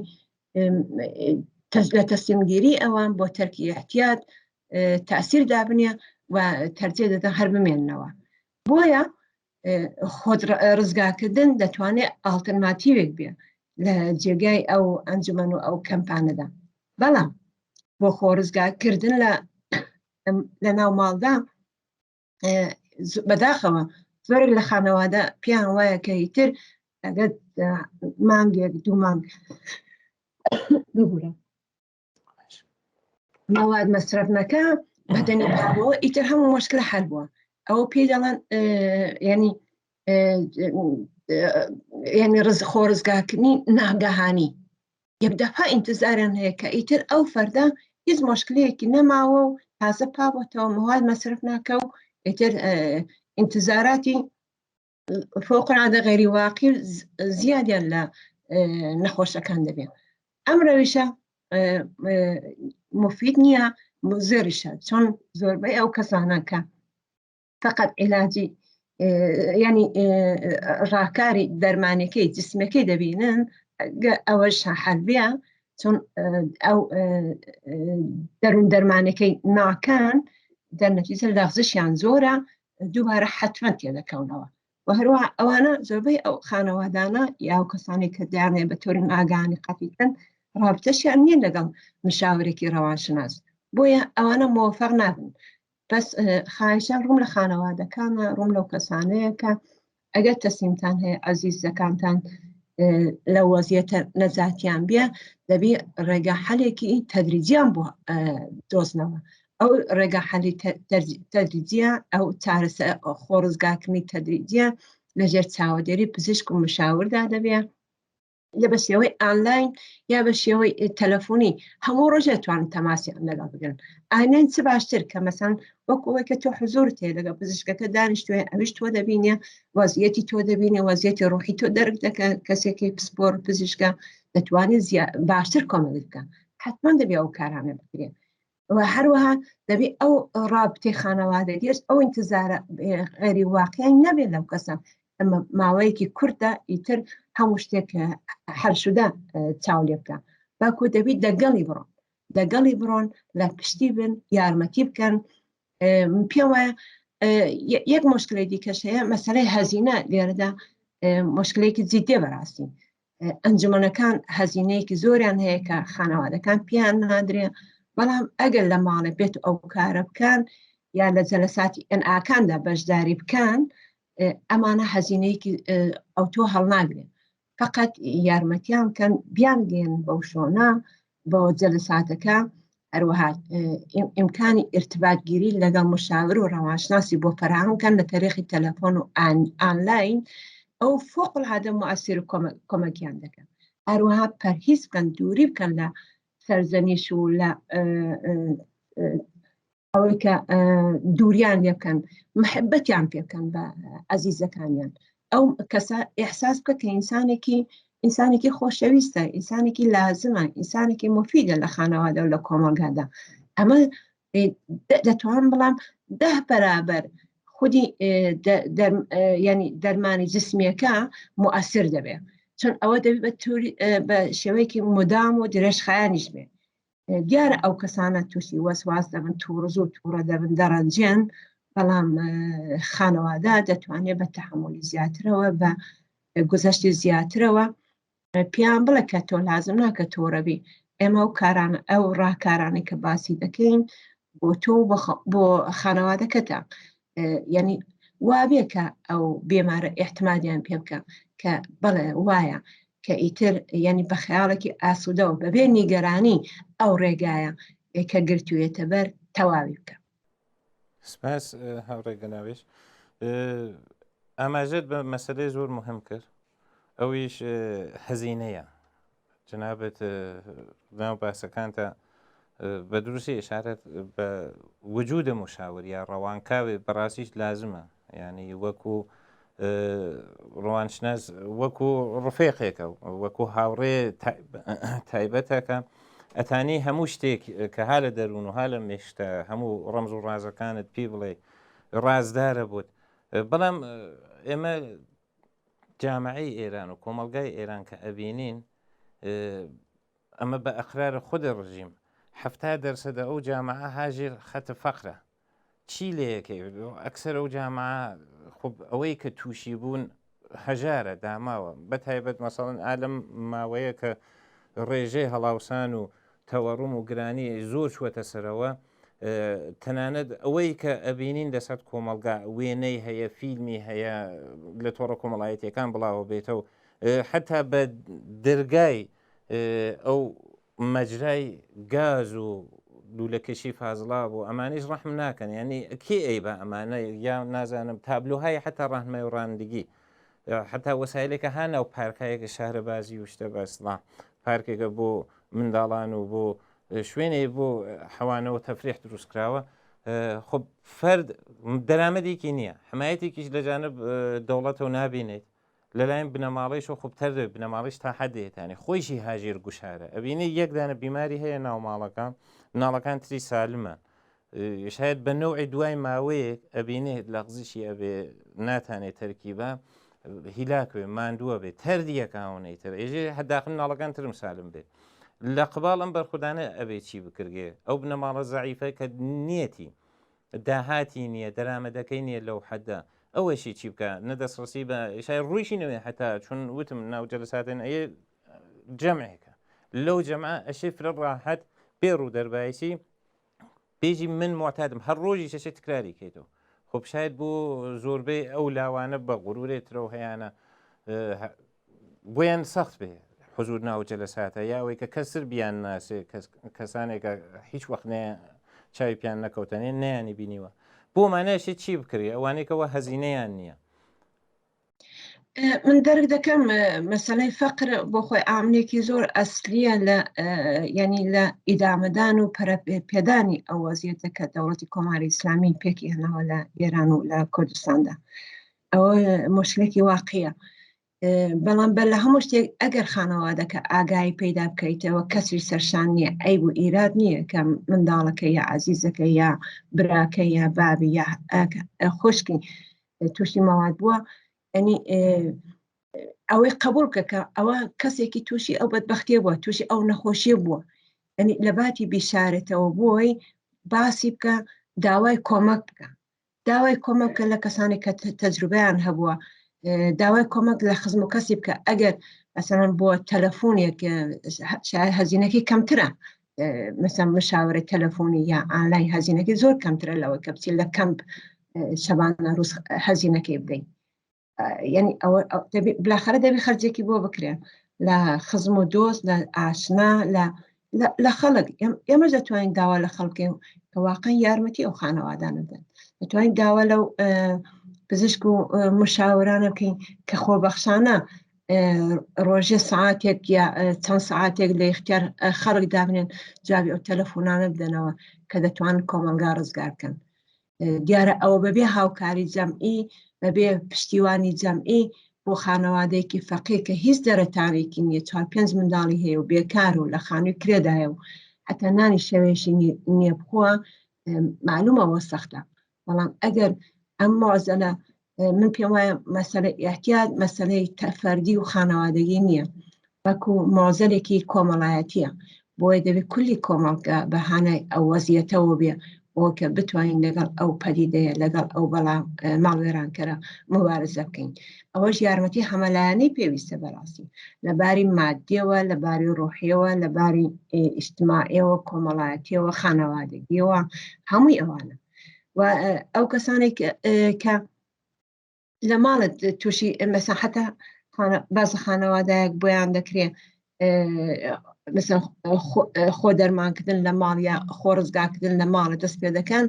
لە تەسلیمگیری ئەوان بۆ تەرکی احتیاط تاسیر دابنیە و تەرجێ دەدەن هەر بمێننەوە بۆیە خۆت ڕزگارکردن دەتوانێت ئاڵتەرناتیوێک بێ لە جێگای ئەو ئەنجومەن و ئەو کەمپانەدا بەڵام بۆ خۆ ڕزگارکردن لە لە ناو ماڵدا بەداخەوە زۆرێک لە خانەوادە پێیان وایە کە ئیتر ئەگەر مانگێک دوو مانگ ببوورە مەواد مەسرەف نەکە بەدەنی پاوە ئیتر هەموو مشکلە حل بووە ئەوە پێی دەڵێن ینی ینی ڕز خۆ ڕزگاکردنی ناگەهانی یەک دەفا ئینتزاریان هەیە کە ئیتر ئەو فەردە هیچ مشکلەیەکی نەماوە و تازە پاوەتەوە مەواد مەسرف ناکە و ئیتر ئینتزاراتی فوق العادە غەیری واقعی زیادیان لە نەخۆشەکان دەبێت ئەم ڕەویشە مفید نییە مزێریشە چۆن زۆربەی ئەو کەسانە کە فقط علاجی ینی ڕاکاری دەرمانەکەی جسمەکەی دەبینن ئەوەش حەلبیە چۆن ئەو دەروون دەرمانەکەی ناکەن دەرنەتیجە لەغزشیان زۆرە دووبارە حتمما تێدەکەونەوە و هەروە ئەوانە زۆربەی ئەو خانەوادانە یا و کەسانی کە دیانێ بە تۆری ئاگانی قەتیکەن ڕابتەشیان نییە لەگەڵ مشاورێکی ڕەوانشناس بۆیە ئەوانە مۆفەق نابن بەس خواهشان ڕووم لە خانەوادەکانە ڕووم لەو کەسانەیە کە ئەگەر تەسلیمتان هەیە ئازیزەکانتان لە وەزیەتە نەجاتیان بێ دەبێ ڕێگا حەلێکی تەدریجیان بۆ دۆزنەوە. ئەو ڕێگا حەلی تەدریجیە، ئەو چارەسە خۆڕزگاکردنی تەدریجیە لەژێر چاوەدێری پزیشک و مشاوردا دەبێ، یا بە شێوەی ئانلاین یا بە شێوەی تەلەفۆنی هەموو ڕۆژێ توان تەماسیان لەگەڵ بگرن. ئانین چ باشتر کە مەسەن وەکو ئەوەی کە تۆ حزورت هەیە لەگەڵ پزیشکەکە دانیشتوێ، ئەویش تۆ دەبینێ، وەزیەتی تۆ دەبینێ، وەزیەتی ڕۆحی تۆ دەرک دەکە. کەسێکی پسپۆر پزیشکە دەتوانێت باشتر کۆمەک بکە. حتمما دەبێ ئەو کارانە بکرێن. و هەروەها دەبێ ئەو ڕابطەی خانەوادەگیش ئەو انتظارە غێری واقعی نەبێت لەو کەسە. ئەمە ماوەیەکی کوورتە ئیتر هەموو شتێک هەرشودا چاو لێ بکە، باکو دەبیت دەگەڵی بڕۆن، دەگەڵی بڕۆن، لە پشتی بن، یارمەتی بکەن. پێم وایە یەک مشکلی دیکەش هەیە، مەسەلەی هەزینە. لێرەدا مشکلێکی جدیە بەڕاستی. ئەنجومەنەکان هەزینەیەکی زۆریان هەیە کە خانەوادەکان پیان نادرێ، بەڵام ئەگەر لە ماڵێ بێت ئەو کارە بکەن یا لە جەلەساتی ئەنئاکاندا بەشداری بکەن، ئەمانە هەزینەیەکی ئەو تۆ هەڵناگرێن. فقط یارمەتیان بکەن بیانگەێن بەو شۆنە، بۆ جەلساتەکە. هەروەها ئیمکانی ئرتباتگیری لەگەڵ مشاور و ڕەوانشناسی بۆ فەراهەم بکەن لە تەریقی تەلەفۆن و ئانلاین، ئەو فوق العادە مؤثر و کۆمەکیان دەکەن. هەروەها پەرهیز بکەن، دووری بکەن لە سەرزەنیش و لە ئەوەی کە دووریان لێ بکەن، محبەتیان پێ بکەن بە ئەزیزەکانیان. ئەو کەسە ئێحساس بکە کە ئینسانێکی خۆشەویستە، ئینسانێکی لازمە، ئینسانێکی مفیدە لە خانەوادە و لە کۆمەڵگادا. ئەمە دەتوانم بڵام 10 بەرابەر خودی ینی دەرمانی جسمیەکە مؤثر دەبێت، چون ئەوە دەبێت بە شێوەیەکی مدام و درێژخایەنیش بێت. دیارە ئەو کەسانە تووشی وەسواس دەبن، تووڕز و تووڕە دەبن، دەڕەنجێن، بەڵام خانەوادە دەتوانێت بە تەحەمولی زیاترەوە، بە گوزەشتی زیاترەوە پێیان بڵێ کە تۆ لازم ناکە تووڕەبی. ئێمە ئەو کارانە، ئەو ڕاکارانەی کە باسی دەکەین بۆ تۆ و بۆ خانەوادەکەتە. یعنی وابێ کە ئەو بێمارە احتمادیان پێ بکە کە بەڵێ وایە، کە ئیتر یعنی بە خەیاڵێکی ئاسوودەوە بەبێ نیگەرانی ئەو ڕێگایە کە گرتوویەتە بەر تەواوی بکە. سپاس هاوڕێ گەلاوێژ. ئاماژەت بە مەسەلەی زۆر مهم کرد، ئەویش هەزینەیە. جنابت ناو باسەکانتە بە دروستی ئشارەت بە وجودە مشاور یا ڕەوانکاوێ بەڕاستیش لازمە، یعنی وەکو ڕوانشناس وەکو ڕفێقێکە، وەکو هاوڕێ تایبەتەکە ئەتانی هەموو شتێک کە ها لە دەروون و ها لە مێشتە، هەموو ڕەمز و ڕازەکانت پێ بڵێ، ڕازدارە بوت. بەڵام ئێمە جامعەی ئێران و کۆمەڵگای ئێران کە ئەبینین، ئەمە بە ئەقرار خودە ڕژیم، 70 دەرسەدە ئەو جامعە هاژیر خەتە فەقرە. چی لەیەکەی ئەکسەر ئەو جامعە خب ئەوەی کە تووشی بوون هەژارە داماوە، بە تایبەت مەسەڵەن ئالم ماوەیە کە ڕێژەی هەڵاوسان و تەوەڕم و گرانی زۆر چووەتە سەرەوە. تەنانەت ئەوەی کە ئەبینین لەسەر کۆمەڵگا وێنەی هەیە، فیلمی هەیە، لە تۆڕە کۆمەڵایەتیەکان بڵاوە بێتەوە، حتا بە دەرگای ئەو مەجرای گاز و لولەکەشی فازڵاب و ئەمانەیش ڕەحم ناکەن. یعنی کێ ئەی بە ئەمانە یا نازانم تابلۆهای حتا ڕەهنمای و ڕانندگی، حتا وەسایلێکە ها ناو پارکایەکە شارەبازی و شتە بەسڵا پارکێکە بۆ منداڵان و بۆ شوێنێ بۆ حەوانەوە تەفریح دروست کراوە. خب فەرد دەرامەتێکی نییە، حمایەتێکیش لە جانب دەوڵەتەوە نابینێت، لەلایەن بنەماڵەیشەوە خب تەر دەبێت، بنەماڵەیش تا حەدێتانی خۆیشی هاژێر گوشارە. ئەبینی یەک دانە بیماری هەیە ناو ماڵەکە، مناڵەکان تری سالمە، شاید بە نەوعی دوای ماوەیەک ئەبینێت لەغزشی ئەبێ، ناتانێت تەرکیبە هیلاک بێ، ماندووە بێ، تەردیەکەونەی تر ئێژێ هەداخل مناڵەکان ترم سالم بێت. لە قباڵ ئەم بەرخودانە ئەبێ چی بکرگێ؟ ئەو بنەماڵە زەعیفە کە نیەتی داهاتی نییە، دەرامەدەکەی نییە لەو حەدە، ئەوەشی چی بکە؟ نە دەستڕسی بە شای ڕوویشی نەوێ، حتا چون وتم ناو جەلساتێن ئەیە جەمعێکە، لەو جەمعە ئەشێ فرە ڕاحەت بێ ڕوو دەربایسی بێژی من معتادم، هەر ڕۆژی شەشێ تکراری کەیتەوە. خۆ شاید بۆ زۆربەی ئەو لاوانە بە غرورێ ترەوە هەیانە. بۆیان سەخت بێ حزور ناو جەلەساتە یا ئەوەی کە کەسر بیان ناسێ کەسانێکە هیچ وەخت نەیە چاوی پیان نەکەوتەنێ نەیانی بینیوە بۆ مانایشی چی بکرێ ئەوانێکەوە هەزینەیان نییە. من دەرک دەکەم مەسەلەی فەقر بۆ خۆی ئامنێکی زۆر ئەسلیە لە ینی لە ئیدامەدان و پێدانی ئەو وەزیەتە کە دەوڵەتی کۆماری ئیسلامی پێکی هێناوە لە ئێران و لە کوردستاندا ئەوە مشکلێکی واقعە بەڵام بەر لە هەموو شتێک ئەگەر خانەوادەکە ئاگایی پەیدا بکەیتەوە کەسی سەرشان نییە ئەی و ئیراد نییە کە منداڵەکە یا عزیزەکە یا براکە یا بابی یا خوشکی تووشی مەواد بووە ئەنی ئەوەی قبول کە کە ئەوە کەسێکی تووشی ئەو بەدبختیە بووە تووشی ئەو نەخۆشیە بووە ئەنی لە باتی بیشارێتەوە بۆی باسی بکە داوای کۆمەک بکە داوای کۆمەک بکە لە کەسانی کە تەجروبیان هەبووە داوای کۆمەک لە خزم و کەسی بکە ئەگەر مەسەڵەن بۆ تەلەفۆنێک هەزینەکەی کەمترە مەسەن مشاورە تەلەفۆنی یا ئانلاین هەزینەکەی زۆر کەمترە لەوە کە بچی لە کەمپ شەبانە ڕوز هەزینەکەی بدەین یعنی ئەوە بلاخەرە دەبی خەرجێکی بۆ بکرێن لە خزم و دۆست لە ئاشنا لە لە خەڵک ئێمە دەتوانین داوا لە خەڵکێ کە واقعا یارمەتی ئەو خانەوادانە بدەن دەتوانین داوا لەو پزیشک و مشاورانە بکەین کە خۆبەخشانە ڕۆژێ سعاتێک یا چەند سعاتێک لە اختیار خەڵک دابنێن جوابی ئەو تەلەفۆنانە بدەنەوە کە دەتوان کۆمەڵگا ڕزگار بکەن دیارە ئەوە بەبێ هاوکاری جەمعی بەبێ پشتیوانی جەمعی بۆ خانەوادەیەکی فەقیر کە هیچ دەرەتانێکی نییە چوار پێنج منداڵی هەیە و بێکار و لە خانووی کرێدایە و حتا نانی شەوێشی نییە بخوا معلومەوە سەختە بەڵام ئەگەر ئەم مۆزەلە من پێم وایە مەسەلە ئیعتیاد مەسەلەی فەردی و خانەوادەگی نییە بەکو مۆزەلێکی کۆمەڵایەتیە بۆیە دەبێت کولی کۆمەڵگە بە هانای ئەو وەزیەتەوە بێ بۆ کە بتوانین لەگەڵ ئەو پەدیدەیە لەگەڵ ئەو بەڵا ماڵوێرانکەرە مبارزە بکەین ئەوەش یارمەتی هەمەلایەنەی پێویستە بەڕاستی لە باری مادیەوە لە باری ڕۆحیەوە لە باری ئیجتماعیەوە کۆمەڵایەتیەوە خانەوادەگیەوە هەمووی ئەوانە و ئەو کەسانێک کە لە ماڵت تووشی مەسا حتا بازە خانەوادایەک بۆیان دەکرێ مثلا خۆ دەرمانکردن لە ماڵ یا خۆ ڕزگاکردن لە ماڵە دەست پێ دەکەن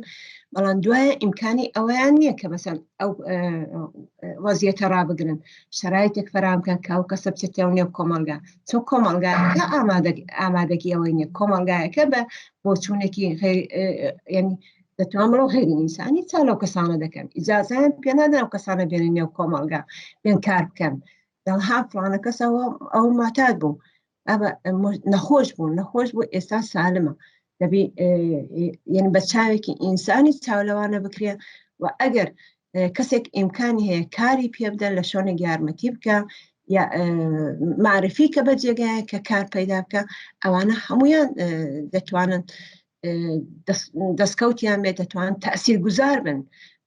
بەڵام دوایە ئیمکانی ئەوەیان نییە کە بەسەر ئەو وەزیەتە ڕابگرن شرایتێک فەرام بکەن کە ئەو کەسە بچێتەوە نێو کۆمەڵگا چۆن کۆمەڵگاکە ئامادەگی ئەوەی نییە کۆمەڵگایەکە بە بۆچوونێکی ینی دەتوان بڵۆ غێری ئینسانی چا لەو کەسانە دەکەن ئیجازیان پێنادەن ئەو کەسانە بێنە نێو کۆمەڵگا بێن کار بکەن دەڵها فلانە کەسەوە ئەو ماتاد بوو نەخۆش بوو نەخۆش بوو ئێستا سالمە دەبی یعنی بە چاوێکی ئینسانی چاو لەوانە بکرێ و ئەگەر کەسێک ئیمکانی هەیە کاری پێ بدەن لە شوێنێک یارمەتی بکە یا معرفی کە بە جێگایە کە کار پەیدا بکە ئەوانە هەمویان دەتوانن دەستکەوتیان بێت دەتوان تەسیر گوزار بن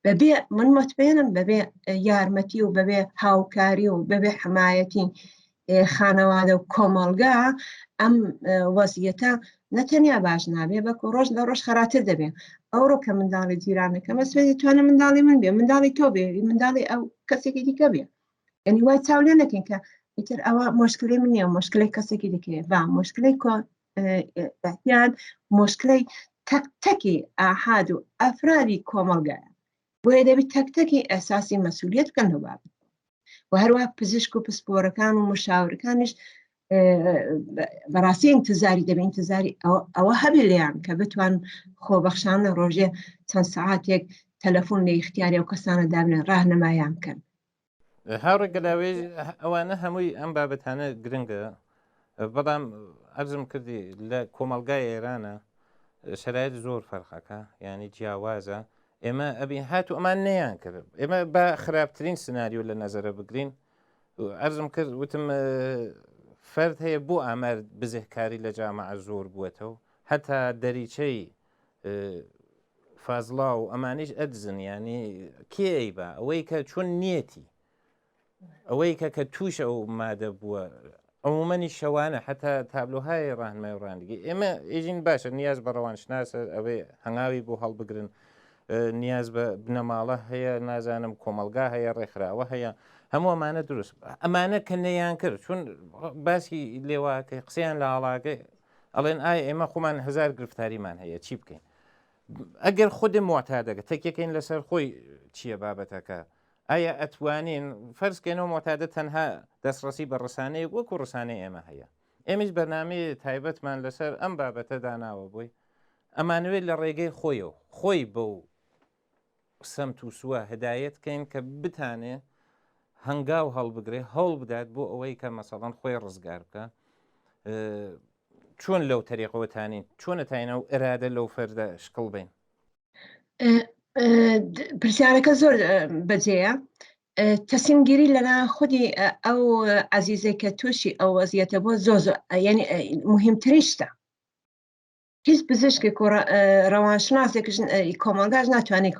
بەبێ من متمێنم بەبێ یارمەتی و بەبێ هاوکاری و بەبێ حمایەتی خانەوادە و کۆمەڵگا ئەم وەزیەتە نەتەنیا باش نابێ بەکو ڕۆژ لە ڕۆژ خەراتر دەبێ ئەوڕۆ کە منداڵی جیرانەکەمە سوێنی توانە منداڵی من بێ منداڵی تۆ بێ منداڵی ئەو کەسێکی دیکە بێ یعنی وای چاو لێ نەکەین کە ئیتر ئەوە مشکلی من نییە مشکلی کەسێکی دیکەیە با مشکلی کۆ یان مشکلی تەک تەکی ئاحاد و ئەفرادی کۆمەڵگایە بۆیە دەبێت تەک تەکی ئەساسی مەسولیت بکەن لەو بابەت و هەروە پزیشک و پسپۆرەکان و مشاورەکانیش بەڕاستی انتظاری دەبێت انتظاری ئەوە هەبێ لێیان کە بتوان خۆبەخشانە ڕۆژێ چەند سعاتێک تەلەفۆن لە اختیاری ئەو کەسانە دابنێن ڕاهنمایان بکەن هاوڕێ گەلاوێژ ئەوانە هەمووی ئەم بابەتانە گرنگە بەڵام ئەرزم کردی لە کۆمەلگای ئێرانە شرایط زۆر فەرقەکە ینی جیاوازە ئێمە ئەبی هاتو ئەمان نەیان کرد ئێمە بە خراپترین سناریۆ لە نەزەرە بگرین ئەرزم کرد وتم فرد هەیە بۆ ئامار بزهکاری لە جامعە زۆر بووەتەوە هەتا دەریچەی فازڵا و ئەمانیش ئەدزن ینی کێ ئەیبا ئەوەی کە چۆن نیەتی ئەوەی کە کە توش ئەو مادە بووە عمومەنی شەوانە حتا تابلۆهای ڕاهنمای و ڕاندگی ئێمە ئێژین باشە نیاز بە ڕەوانشناسە ئەوێ هەنگاوی بۆ هەڵبگرن نیاز بە بنەماڵە هەیە نازانم کۆمەلگا هەیە ڕێکخراوە هەیە. هەموو ئەمانە دروست ئەمانە کە نەیان کرد چون باسی لێواکەی قسەیان لە ئاڵاگە ئەڵێن ئایا ئێمە خۆمان هەزار گرفتاریمان هەیە چی بکەین ئەگەر خودی معتادەکە تەکیەکەین لەسەر خۆی چییە بابەتەکە ئایا ئەتوانین فەرزکەینەوە معتادە تەنها دەستڕەسی بە ڕسانەیەک وەکو ڕسانەی ئێمە هەیە ئێمەش بەرنامەی تایبەتمان لەسەر ئەم بابەتە داناوە بۆی ئەمانەوێت لە ڕێگەی خۆیەوە خۆی بەو سەمت و سووە هدایەت کەین کە بتانێ هەنگاو هەڵبگرێ هەوڵ بدات بۆ ئەوەی کە مەسەڵەن خۆی ڕزگار بکە چۆن لەو تەریقەوە تانین چۆنە تاینە و ئرادە لەو فەردە شکڵ بین؟ پرسیارەکە زۆر بەجێیە تەسیمگیری لەلا خودی ئەو عزیزەی کە تووشی ئەو وەزیەتە بۆ زۆ زۆر یعنی مهمترین شتە هیچ پزیشکێک و ڕەوانشناسێکش کۆمەڵگاش ناتوانێت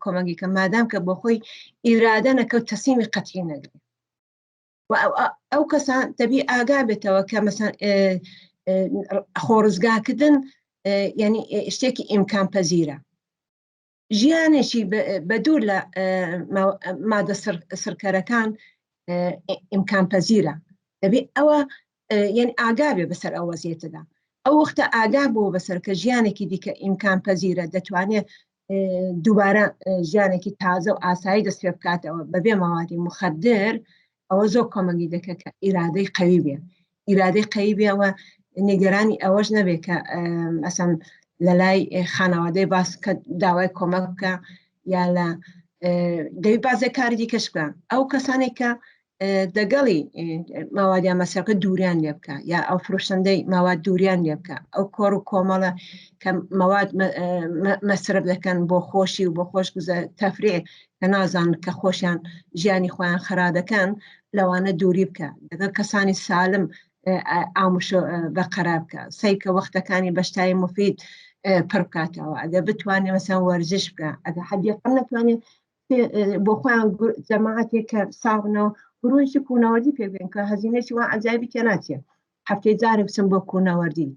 کۆمەگی کە مادام کە بۆ خۆی ئیرادە نەکەوت تەسیمی قەتعی نەگرێت و ئەو کەسان دەبی ئاگا بێتەوە کە مەسەن خۆڕزگاکردن ینی شتێکی ئیمکان پەزیرە ژیانێکی بە دوور لە مادە سڕکەرەکان ئیمکان پەزیرە دەبێ ئەوە یعنی ئاگا بێ بەسەر ئەو وەزیەتەدا ئەو وەختە ئاگا بۆ بەسەر کە ژیانێکی دیکە ئیمکان پەزیرە دەتوانێت دووبارە ژیانێکی تازە و ئاسایی دەست پێ بکاتەوە بەبێ ماوادی مخدر ئەوە زۆر کۆمەگی دەکە کە ئیرادەی قەوی بێ ئیرادەی قەوی بێەوە نیگەرانی ئەوەش نەبێت کە ئەسەن لە لای خانەوادەی باس کە داوای کۆمەک بکە یا لە دەوی بازێ کاری دیکەش بکە ئەو کەسانێک کە دەگەڵی ماوادیان مەسەکە دووریان لێ بکە یا ئەو فرۆشندەی ماواد دووریان لێ بکە ئەو کۆڕ و کۆمەڵە کە مەواد مەسرف دەکەن بۆ خۆشی و بۆ خۆش گوزە تەفرێ کە نازان کە خۆشیان ژیانی خۆیان خەرا دەکەن لەوانە دووری بکە لەگەڵ کەسانی سالم ئاموش بەقەرار بکە سیکە وەختەکانی بەشتای مفید پڕ بکاتەوە ئەگە بتوانێت مەسەن وەرزش بکە ئەگە حەدیقە نەتوانێت بۆ خۆیان جەماعەتێک کە ساغنەوە گروهێکی کوونەوەردی پێک بێن کە هەزینەی وا عەجایبی تێ ناچێت هەفتەی جارێک بچن بۆ کوونەوەردی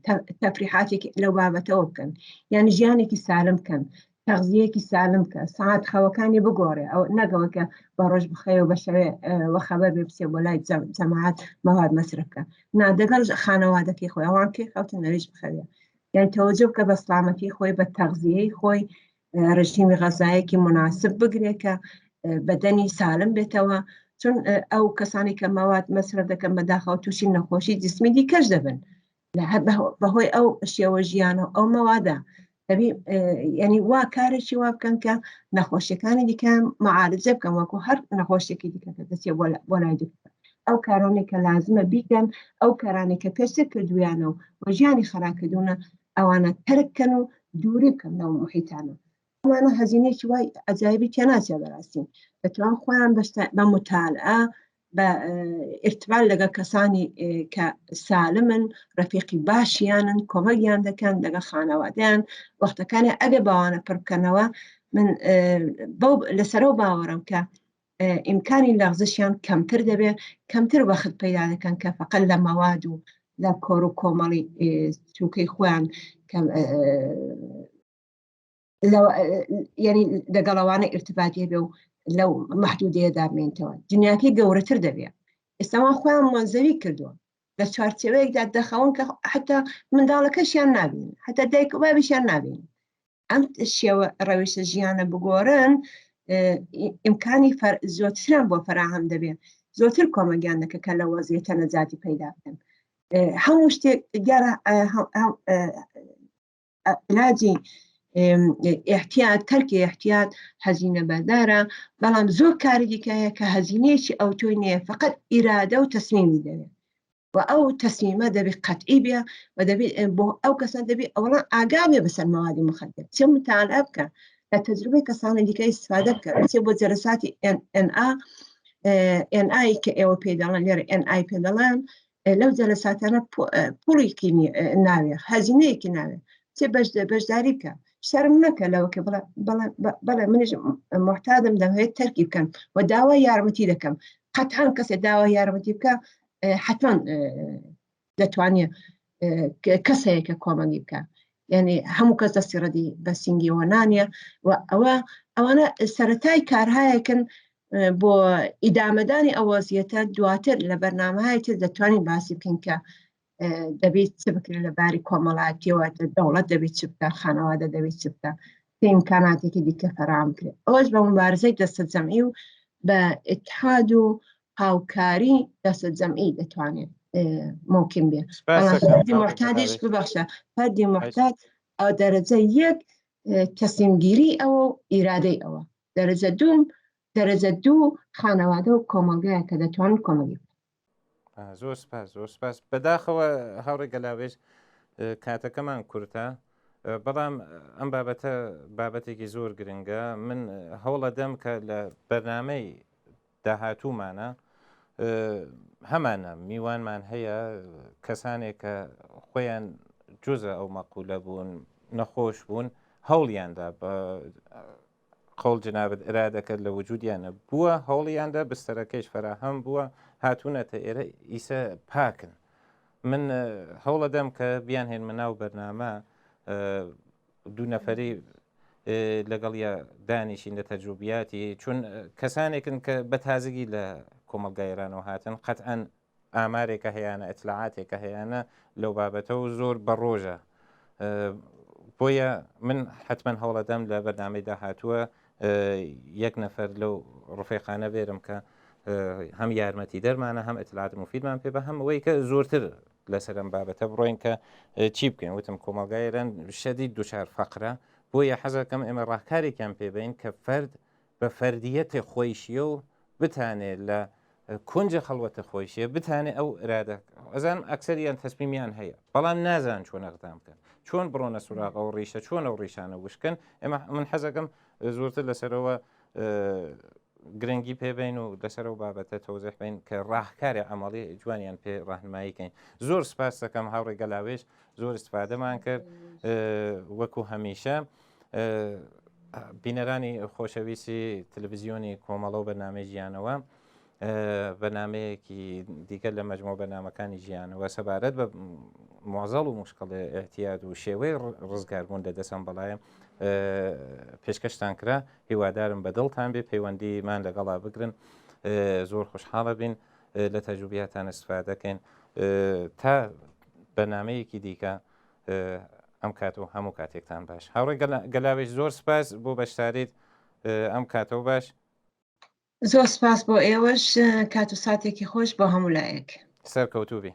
تەفریحاتێکی لەو بابەتەوە بکەن یان ژیانێکی سالم بکەن تەغزیەکی سالم بکە ساعت خەوەکانی بگۆڕێ ئەو نەگەوە کە بە ڕۆژ بخەوێ و بە شەوێ وە خەبەر بێ بچێ بۆ لای جەماعەت مەواد مەسرف بکە نا دەگەڵ خانەوادەکەی خۆی ئەوان کەی خەوتن ئەویش بخەوێ یان تەوەجۆ بکە بە سلامەتی خۆی بە تەغزیەی خۆی ڕژیمی غەزایەکی مناسب بگرێ کە بەدەنی سالم بێتەوە چون ئەو کەسانی کە مەواد مەسرف دەکەن بەداخەوە تووشی نەخۆشی جسمی دیکەش دەبن بەهۆی ئەو شێوە ژیانە ئەو مەوادە دەبی ینی وا کارێکی وا بکەن کە نەخۆشیەکانی دیکە معالجە بکەن وەکو هەر نەخۆشیێکی دیکە کە دەچێت بۆ لای دکتۆر ئەو کارانێک کە لازمە بیکەن ئەو کارانێک کە پێشتر کردویانە و وە ژیانی خەرا کردوونە ئەوانە تەرک کەن و دووری بکەن لەو محیتانە ئەمانە هەزینەیەکی وای عەجایبی تێناچێ بەڕاستی دەتوان خۆیان بە متالعە بە ئرتبال لەگەڵ کەسانی کە سالمن ڕەفیقی باشیانن کۆمەگیان دەکەن لەگەڵ خانەوادەیان وەختەکانی ئەگە باوانە پڕ بکەنەوە من بەو لەسەرەوە باوەڕم کە ئیمکانی لەغزشیان کەمتر دەبێت کەمتر وەخت پەیدا دەکەن کە فقط لە مەواد و لە کۆر و کۆمەڵی چووکەی خۆیان ینی لەگەڵەوانە ئرتباتی هەبێ و لەو محدودەیەدا بمێنتەوە دنیاکەی گەورەتر دەبێت ئێستاوان خۆیان مۆنزەوی کردووە لە چوارچێوەیەکدا دەخەون کە حتا منداڵەکەشیان نابین حتا دایک و بابیشیان نابین ئەم شێوە ڕەوشە ژیانە بگۆڕن ئیمکانی زۆتران بۆ فراهەم دەبێت زۆتر کۆمەگیان دەکە کە لە وەزیەتە نەجاتی پەیدا بکەن هەموو شتێک دیارە علاجی احتیاط تەرکی احتیاط هەزینە بەردارە بەڵام زۆر کاری دیکە هەیە کە هەزینەیەکی ئەوتۆی نییە فقط ئیرادە و تەسمیمی دەوێت و ئەو تەسمیمە دەبێت قەتعی بێ و دەبێت بۆ ئەو کەسان دەبێت ئەوڵان ئاگا بێ بەسەر مەوادی مخدر چێ متالعە بکە لە تەجروبەی کەسانی دیکە ئیستفادە بکە چێ بۆ جەلەساتی NA NI کە ئێوە پێ دەڵێن لێرە NI پێ دەڵێن لەو جەلەساتانە پوڵێکی ناوێ هەزینەیەکی ناوێ چێ بەشداری بکە شەرم نەکە لەوە کە بەڵێ منیش محتادم دەمەوێت تەرکی بکەم و داوا یارمەتی دەکەم قەتعان کەسێ داوا یارمەتی بکە حتمما دەتوانێت کەسەیە کە کۆمەنگی بکە یعنی هەموو کەس دەستی ڕەدی بە سینگیەوە نانە و ئەوە ئەوانە سەتای کارهایەکن بۆ ئیدامەدانی ئەو وەزیەتە دواتر لە بەرنامەهای تر دەتوانین باسی بکەین کە دەبێت چ بکرێت لە باری کۆمەڵاتیەوە دەوڵەت دەبێت چ بکە خانەوادە دەبێت چ بکە ئیمکاناتێکی دیکە فەراهەم بکرێت ئەوەش بە مبارزەی دەستە جەمعی و بە ئتحاد و هاوکاری دەستە جەمعی دەتوانێت ممکن بێ فەردی محتادیش ببەخشە فەردی محتاد ئەو دەرەجە یەک تەسلیمگیری ئەوە و ئیرادەی ئەوە دەرەجە دوم دەرەجە دوو خانەوادە و کۆمەڵگایە کە دەتوانن کۆمەڵی زۆر سپاس زۆر سپاس بەداخەوە هاوڕێ گەلاوێژ کاتەکەمان کورتە بەڵام ئەم بابەتە بابەتێکی زۆر گرنگە من هەوڵە دەم کە لە بەرنمەی داهاتوومانە هەمانە میوانمان هەیە کەسانێک کە خۆیان جزە ئەو مەقولە بوون نەخۆش بوون هەوڵیاندا بە قەوڵ جنابت ئرادەکە لە وجودیانە بووە هەوڵیاندا بستەرەکەیش فەراهەم بووە هاتوونەتە ئێرە ئیسە پاکن من هەوڵەدەم کە بیان هێنمە ناو بەرنامە دوو نەفەری لەگەڵیا دانیشین لە تەجروبیاتی چون کەسانێکن کە بە تازگی لە کۆمەڵگای ئێرانەوە هاتن قەتعەن ئامارێکە هەیانە ئەتلاعاتێکە هەیانە لەو بابەتە و زۆر بەڕۆژە بۆیە من حتمما هەوڵەدەم لە بەرنامەی داهاتووە یەک نەفەر لەو ڕفێقانە بێرم کە هەم یارمەتی دەرمانە هەم ئەتلاعات مفیدمان پێ بە هەم ئەوەی کە زۆرتر لەسەر ئەم بابەتە بڕۆین کە چی بکەین وتم کۆمەڵگای ئێران شەدید دوچار فەقرە بۆیە حەزەکەم ئێمە ڕاهکارێکیان پێ بین کە فەرد بە فەردیەتی خۆیشیە و بتانێ لە کونجە خەڵوەتە خۆیشیە بتانێ ئەو ئرادە ئەزانم ئەکسەریان تەسمیمیان هەیە بەڵام نازان چۆن ئەقدام بکەن چۆن بڕۆنە سوراغ ئەو ڕیشە چۆن ئەو ڕیشانە وشکن ئێمە من حەزەکەم زۆرتر لەسەرەوە گرنگی پێ بین و لەسەر ئەو بابەتە تەوزیح بین کە ڕاهکاری عملی جوانیان پێ ڕاهنمایی کەین زۆر سپاس دەکەم هاوڕێ گەلاوێژ زۆر استفادەمان کرد وەکو هەمیشە بینەرانی خۆشەویستی تەلەڤزیۆنی کۆمەڵە و بەرنامەی ژیانەوە بەرنمەیەکی دیکە لە مەجموع بەرنمەکانی ژیانەوە سەبارەت بە مۆزەڵ و مشکڵێ احتیاد و شێوەی ڕزگاربوون لە دەسەم بەڵایە پێشکەشتان کرا هیوادارم بە دڵتان بێ پەیوەندیمان لەگەڵا بگرن زۆر خۆشحاڵە بین لە تەجروبیاتان استفادەکەین تا بەرنمەیەکی دیکە ئەم کات و هەموو کاتێکتان باش هاوڕێ گەلاوێژ زۆر سپاس بۆ بەشداریت ئەم کاتەوە باش زۆر سپاس بۆ ئێوەش کات و ساتێکی خۆش بۆ هەموو لایەک سەرکەوتوو بی.